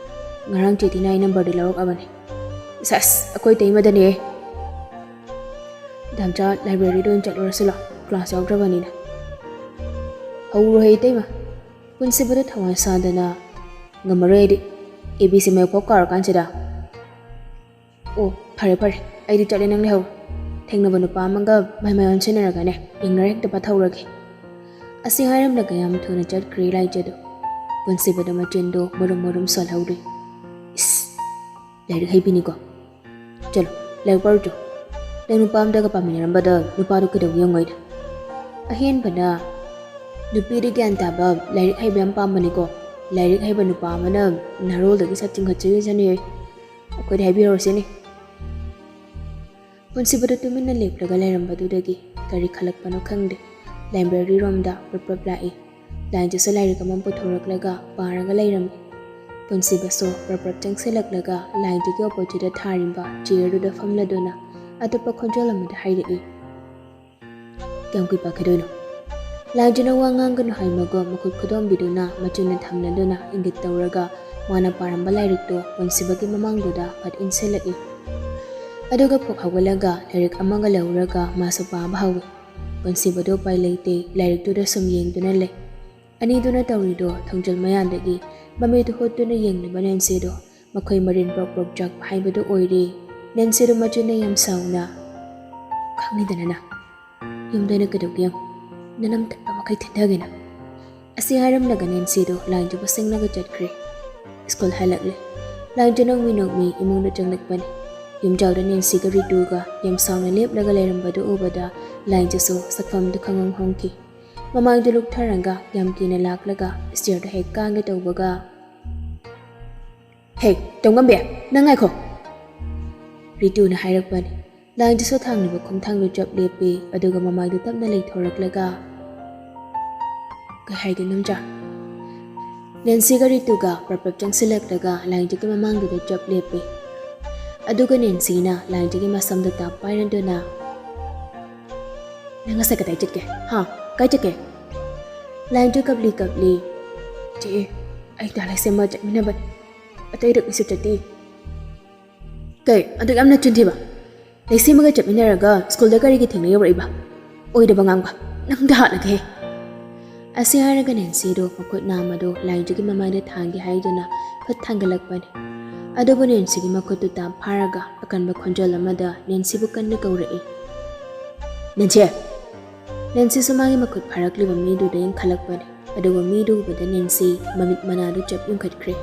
ꯉꯔꯥꯡ ꯆꯦꯇꯤꯅ ꯑꯩ ꯅꯝꯕꯔꯗꯤ ꯂꯧꯔꯛꯑꯕꯅꯦ꯫" "ꯁꯁ, ꯑꯩꯈꯣꯏ ꯇꯩꯃꯗꯅꯦ꯫" "ꯗꯥꯝꯆꯥ, ꯂꯥꯏꯕ꯭ꯔꯦꯔꯤꯗ ꯑꯣꯏꯅ ꯆꯠꯂꯨꯔꯁꯤꯂꯣ, ꯀ꯭ꯂꯥꯁ ꯌꯥꯎꯗ꯭ꯔꯕꯅꯤꯅ꯫" "ꯍꯧꯔꯣꯍꯦ ꯏꯇꯩꯃ꯫" ꯄꯨꯟꯁꯤꯕꯗ ꯊꯋꯥꯏ ꯁꯥꯗꯅ, "ꯉꯝꯃꯔꯣꯏ ꯑꯩꯗꯤ, ꯑꯦ ꯕꯤ ꯁꯤ ꯃꯌꯦꯛ ꯐꯥꯎ ꯀꯥꯎꯔꯀꯥꯟꯁꯤꯗ꯫" "ꯑꯣ, ꯐꯔꯦ ꯐꯔꯦ, ꯑꯩꯗꯤ ꯆꯠꯂꯦ, ꯅꯪ ꯂꯩꯍꯧꯔꯣ꯫ ꯊꯦꯡꯅꯕ ꯅꯨꯄꯥ ꯑꯃꯒ ꯃꯥꯏ ꯃꯥꯏ ꯑꯣꯟꯁꯤꯟꯅꯔꯒꯅꯦ, ꯌꯦꯡꯅꯔ ꯍꯦꯛꯇ ꯄꯥꯊꯍꯧꯔꯒꯦ꯫" ꯑꯁꯤ ꯍꯥꯏꯔꯝꯂꯒ ꯌꯥꯝ ꯊꯨꯅ ꯆꯠꯈ꯭ꯔꯦ ꯂꯥꯏꯖꯗꯣ꯫ ꯄꯨꯟꯁꯤꯕꯗ ꯃꯆꯤꯟꯗꯣ ꯃꯔꯨꯝ ꯃꯔꯨꯝ ꯁꯣꯜꯍꯧꯔꯦ꯫ "ꯏꯁ, ꯂꯥꯏꯔꯤꯛ ꯍꯩꯕꯤꯅꯤꯀꯣ꯫ ꯆꯠꯂꯣ, ꯂꯥꯏꯔꯤꯛ ꯄꯥꯔꯨꯆꯣ꯫ ꯅꯪ ꯅꯨꯄꯥ ꯑꯃꯗꯒ ꯄꯥꯃꯤꯟꯅꯔꯝꯕꯗ ꯅꯨꯄꯥꯗꯣ ꯀꯩꯗꯧꯒꯦ ꯌꯦꯡꯉꯣꯏꯗ꯫" ꯑꯍꯦꯟꯕꯅ, "ꯅꯨꯄꯤꯗꯤ ꯒ꯭ꯌꯥꯟ ꯇꯥꯕ, ꯂꯥꯏꯔꯤꯛ ꯍꯩꯕ ꯌꯥꯝ ꯄꯥꯝꯕꯅꯤꯀꯣ꯫ ꯂꯥꯏꯔꯤꯛ ꯍꯩꯕ ꯅꯨꯄꯥ ꯑꯃꯅ ꯅꯍꯥꯔꯣꯜꯗꯒꯤ ꯁꯠ ꯆꯤꯡꯈꯠꯆꯈꯤꯁꯅꯤ꯫ ꯑꯩꯈꯣꯏꯗ ꯍꯥꯏꯕꯤꯍꯧꯔꯁꯤꯅꯦ꯫" ꯄꯨꯟꯁꯤꯕꯗꯨ ꯇꯨꯃꯤꯟꯅ ꯂꯦꯞꯂꯒ ꯂꯩꯔꯝꯕꯗꯨꯗꯒꯤ ꯀꯔꯤ ꯈꯜꯂꯛꯄꯅꯣ ꯈꯪꯗꯦ, ꯂꯥꯏꯕ꯭ꯔꯦꯔꯤ ꯔꯣꯝꯗ ꯄ꯭ꯔꯞ ꯄ꯭ꯔꯞ ꯂꯥꯛꯏ꯫ ꯂꯥꯏꯟꯖꯁꯨ ꯂꯥꯏꯔꯤꯛ ꯑꯃ ꯄꯨꯊꯣꯔꯛꯂꯒ ꯄꯥꯔꯒ ꯂꯩꯔꯝꯃꯤ꯫ ꯄꯨꯟꯁꯤꯕꯁꯨ ꯄ꯭ꯔꯞ ꯄ꯭ꯔꯞ ꯆꯪꯁꯤꯜꯂꯛꯂꯒ ꯂꯥꯏꯟꯖꯒꯤ ꯑꯣꯄꯣꯖꯤꯠꯇ ꯊꯥꯔꯤꯕ ꯆꯤꯌꯔꯗꯨꯗ ꯐꯝꯂꯗꯨꯅ ꯑꯇꯣꯞꯄ ꯈꯣꯟꯖꯦꯜ ꯑꯃꯗ ꯍꯥꯏꯔꯛꯏ, "ꯀꯌꯥꯝ ꯀꯨꯏ ꯄꯥꯈꯤꯗꯣꯏꯅꯣ?" ꯂꯥꯏꯟꯖꯅ ꯋꯥ ꯉꯥꯡꯒꯅꯨ ꯍꯥꯏꯃꯒ ꯃꯈꯨꯠ ꯈꯨꯗꯣꯝꯕꯤꯗꯨꯅ ꯃꯆꯤꯟꯅ ꯊꯝꯂꯗꯨꯅ ꯏꯪꯒꯤꯠ ꯇꯧꯔꯒ ꯃꯥꯅ ꯄꯥꯔꯝꯕ ꯂꯥꯏꯔꯤꯛꯇꯣ ꯄꯨꯟꯁꯤꯕꯒꯤ ꯃꯃꯥꯡꯗꯨꯗ ꯐꯠ ꯏꯟꯁꯤꯜꯂꯛꯏ꯫ ꯑꯗꯨꯒ ꯐꯨꯛ ꯍꯧꯒꯠꯂꯒ ꯂꯥꯏꯔꯤꯛ ꯑꯃꯒ ꯂꯧꯔꯒ ꯃꯥꯁꯨ ꯄꯥꯕ ꯍꯧꯏ꯫ ꯄꯨꯟꯁꯤꯕꯗꯣ ꯎꯄꯥꯏ ꯂꯩꯇꯦ, ꯂꯥꯏꯔꯤꯛꯇꯨꯗ ꯁꯨꯝ ꯌꯦꯡꯗꯨꯅ ꯂꯩ꯫ ꯑꯅꯤꯗꯨꯅ ꯇꯧꯔꯤꯗꯣ ꯊꯣꯡꯖꯤꯜ ꯃꯌꯥꯗꯒꯤ ꯃꯃꯤꯠ ꯍꯨꯠꯇꯨꯅ ꯌꯦꯡꯂꯤꯕ ꯅꯦꯟꯁꯤꯗꯣ ꯃꯈꯣꯏ ꯃꯔꯤꯟ ꯄ꯭ꯔꯣꯛ ꯄ꯭ꯔꯣꯛ ꯆꯥꯛꯄ ꯍꯥꯏꯕꯗꯨ ꯑꯣꯏꯔꯦ꯫ ꯅꯦꯟꯁꯤꯗꯣ ꯃꯆꯤꯟꯅ ꯌꯥꯝ ꯁꯥꯎꯅ, "ꯈꯪꯉꯤꯗꯅ ꯅꯪ꯫ ꯌꯨꯝꯗ ꯑꯩꯅ ꯀꯩꯗꯧꯒꯦ ꯌꯦꯡꯉꯨ꯫ ꯅꯅꯝ ꯇꯠꯄ ꯃꯈꯩ ꯊꯤꯟꯊꯒꯦ ꯅꯪ꯫" ꯑꯁꯤ ꯍꯥꯏꯔꯝꯂꯒ ꯅꯦꯟꯁꯤꯗꯣ ꯂꯥꯏꯟꯖꯕꯨ ꯁꯤꯡꯂꯒ ꯆꯠꯈ꯭ꯔꯦ꯫ ꯁ꯭ꯀꯨꯜ ꯍꯜꯂꯛꯂꯦ꯫ ꯂꯥꯏꯟꯖ ꯅꯣꯛꯃꯤ ꯅꯣꯛꯃꯤ ꯏꯃꯨꯡꯗ ꯆꯪꯂꯛꯄꯅꯤ꯫ ꯌꯨꯝꯖꯥꯎꯗ ꯅꯦꯟꯁꯤꯒ ꯔꯤꯇꯨꯒ ꯌꯥꯝ ꯁꯥꯎꯅ ꯂꯦꯞꯂꯒ ꯂꯩꯔꯝꯕꯗꯨ ꯎꯕꯗ ꯂꯥꯏꯟꯖꯁꯨ ꯁꯛꯐꯝꯗꯨ ꯈꯪꯍꯣꯡ ꯍꯣꯡꯈꯤ꯫ ꯃꯃꯥꯏꯗꯨ ꯂꯨꯛꯊꯔꯒ ꯌꯥꯝ ꯀꯤꯅ ꯂꯥꯛꯂꯒ ꯁ꯭ꯇꯤꯌꯔꯗ ꯍꯦꯛ ꯀꯥꯡꯒꯦ ꯇꯧꯕꯒ, "ꯍꯦ, ꯇꯧꯉꯝꯕꯤ, ꯅꯪ ꯉꯥꯏꯈꯣ!" ꯔꯤꯇꯨꯅ ꯍꯥꯏꯔꯛꯄꯅꯤ꯫ ꯂꯥꯏꯟꯖꯁꯨ ꯊꯥꯡꯂꯤꯕ ꯈꯣꯡꯊꯥꯡꯗꯨ ꯆꯞ ꯂꯦꯞꯄꯤ, ꯑꯗꯨꯒ ꯃꯃꯥꯏꯗꯨ ꯇꯞꯅ ꯂꯩꯊꯣꯔꯛꯂꯒ, "ꯀꯩ ꯍꯥꯏꯒꯦ ꯅꯝꯆꯥ?" ꯅꯦꯟꯁꯤꯒ ꯔꯤꯇꯨꯒ ꯄ꯭ꯔꯞ ꯄ꯭ꯔꯞ ꯆꯪꯁꯤꯜꯂꯛꯂꯒ ꯂꯥꯏꯟꯖꯒꯤ ꯃꯃꯥꯡꯗꯨꯗ ꯆꯞ ꯂꯦꯞꯄꯤ꯫ ꯑꯗꯨꯒ ꯅꯦꯟꯁꯤꯅ ꯂꯥꯏꯟꯖꯨꯒꯤ ꯃꯁꯝꯗꯨ ꯇꯞ ꯄꯥꯏꯔꯗꯨꯅ, "ꯅꯪ ꯉꯁꯥꯏ ꯀꯗꯥꯏ ꯆꯠꯀꯦ? ꯍꯥ? ꯀꯥꯏ ꯆꯠꯀꯦ?" ꯂꯥꯏꯟꯖꯨ ꯀꯞꯂꯤ ꯀꯞꯂꯤ, "ꯆꯦ, ꯑꯩ ꯗꯥ ꯂꯩꯁꯦꯝꯕ ꯆꯠꯃꯤꯟꯅꯕꯅꯦ꯫ ꯑꯇꯩꯗ ꯀꯩꯁꯨ ꯆꯠꯇꯦ꯫" "ꯀꯩ? ꯑꯗꯨꯛ ꯌꯥꯝꯅ ꯆꯤꯟꯊꯤꯕ? ꯂꯩꯁꯦꯝꯕꯒ ꯆꯠꯃꯤꯟꯅꯔꯒ ꯁ꯭ꯀꯨꯜꯗ ꯀꯔꯤꯒꯤ ꯊꯦꯡꯅ ꯌꯧꯔꯛꯏꯕ? ꯑꯣꯏꯗꯕ ꯉꯥꯡꯕ꯫ ꯅꯪꯗ ꯍꯥꯠꯂꯒꯦ꯫" ꯑꯁꯤ ꯍꯥꯏꯔꯒ ꯅꯦꯟꯁꯤꯗꯣ ꯃꯈꯨꯠ ꯅꯥꯝꯃꯗꯣ ꯂꯥꯏꯟꯖꯨꯒꯤ ꯃꯃꯥꯏꯗ ꯊꯥꯡꯒꯦ ꯍꯥꯏꯗꯨꯅ ꯈꯨꯠ ꯊꯥꯡꯒꯠꯂꯛꯄꯅꯤ꯫ ꯑꯗꯨꯕꯨ ꯅꯦꯟꯁꯤꯒꯤ ꯃꯈꯨꯠꯇꯨ ꯇꯥꯞ ꯐꯥꯔꯒ ꯑꯀꯟꯕ ꯈꯣꯟꯖꯦꯜ ꯑꯃꯗ ꯅꯦꯟꯁꯤꯕꯨ ꯀꯟꯅ ꯀꯧꯔꯛꯏ꯫ "ꯅꯦꯟꯁꯤ!" ꯅꯦꯟꯁꯤꯁꯨ ꯃꯥꯒꯤ ꯃꯈꯨꯠ ꯐꯥꯔꯛꯂꯤꯕ ꯃꯤꯗꯨꯗ ꯌꯦꯡꯈꯠꯂꯛꯄꯅꯤ꯫ ꯑꯗꯨꯒ ꯃꯤꯗꯨ ꯎꯕꯗ ꯅꯦꯟꯁꯤ ꯃꯃꯤꯠ ꯃꯅꯥꯗꯨ ꯆꯞ ꯌꯨꯡꯈꯠꯈ꯭ꯔꯦ꯫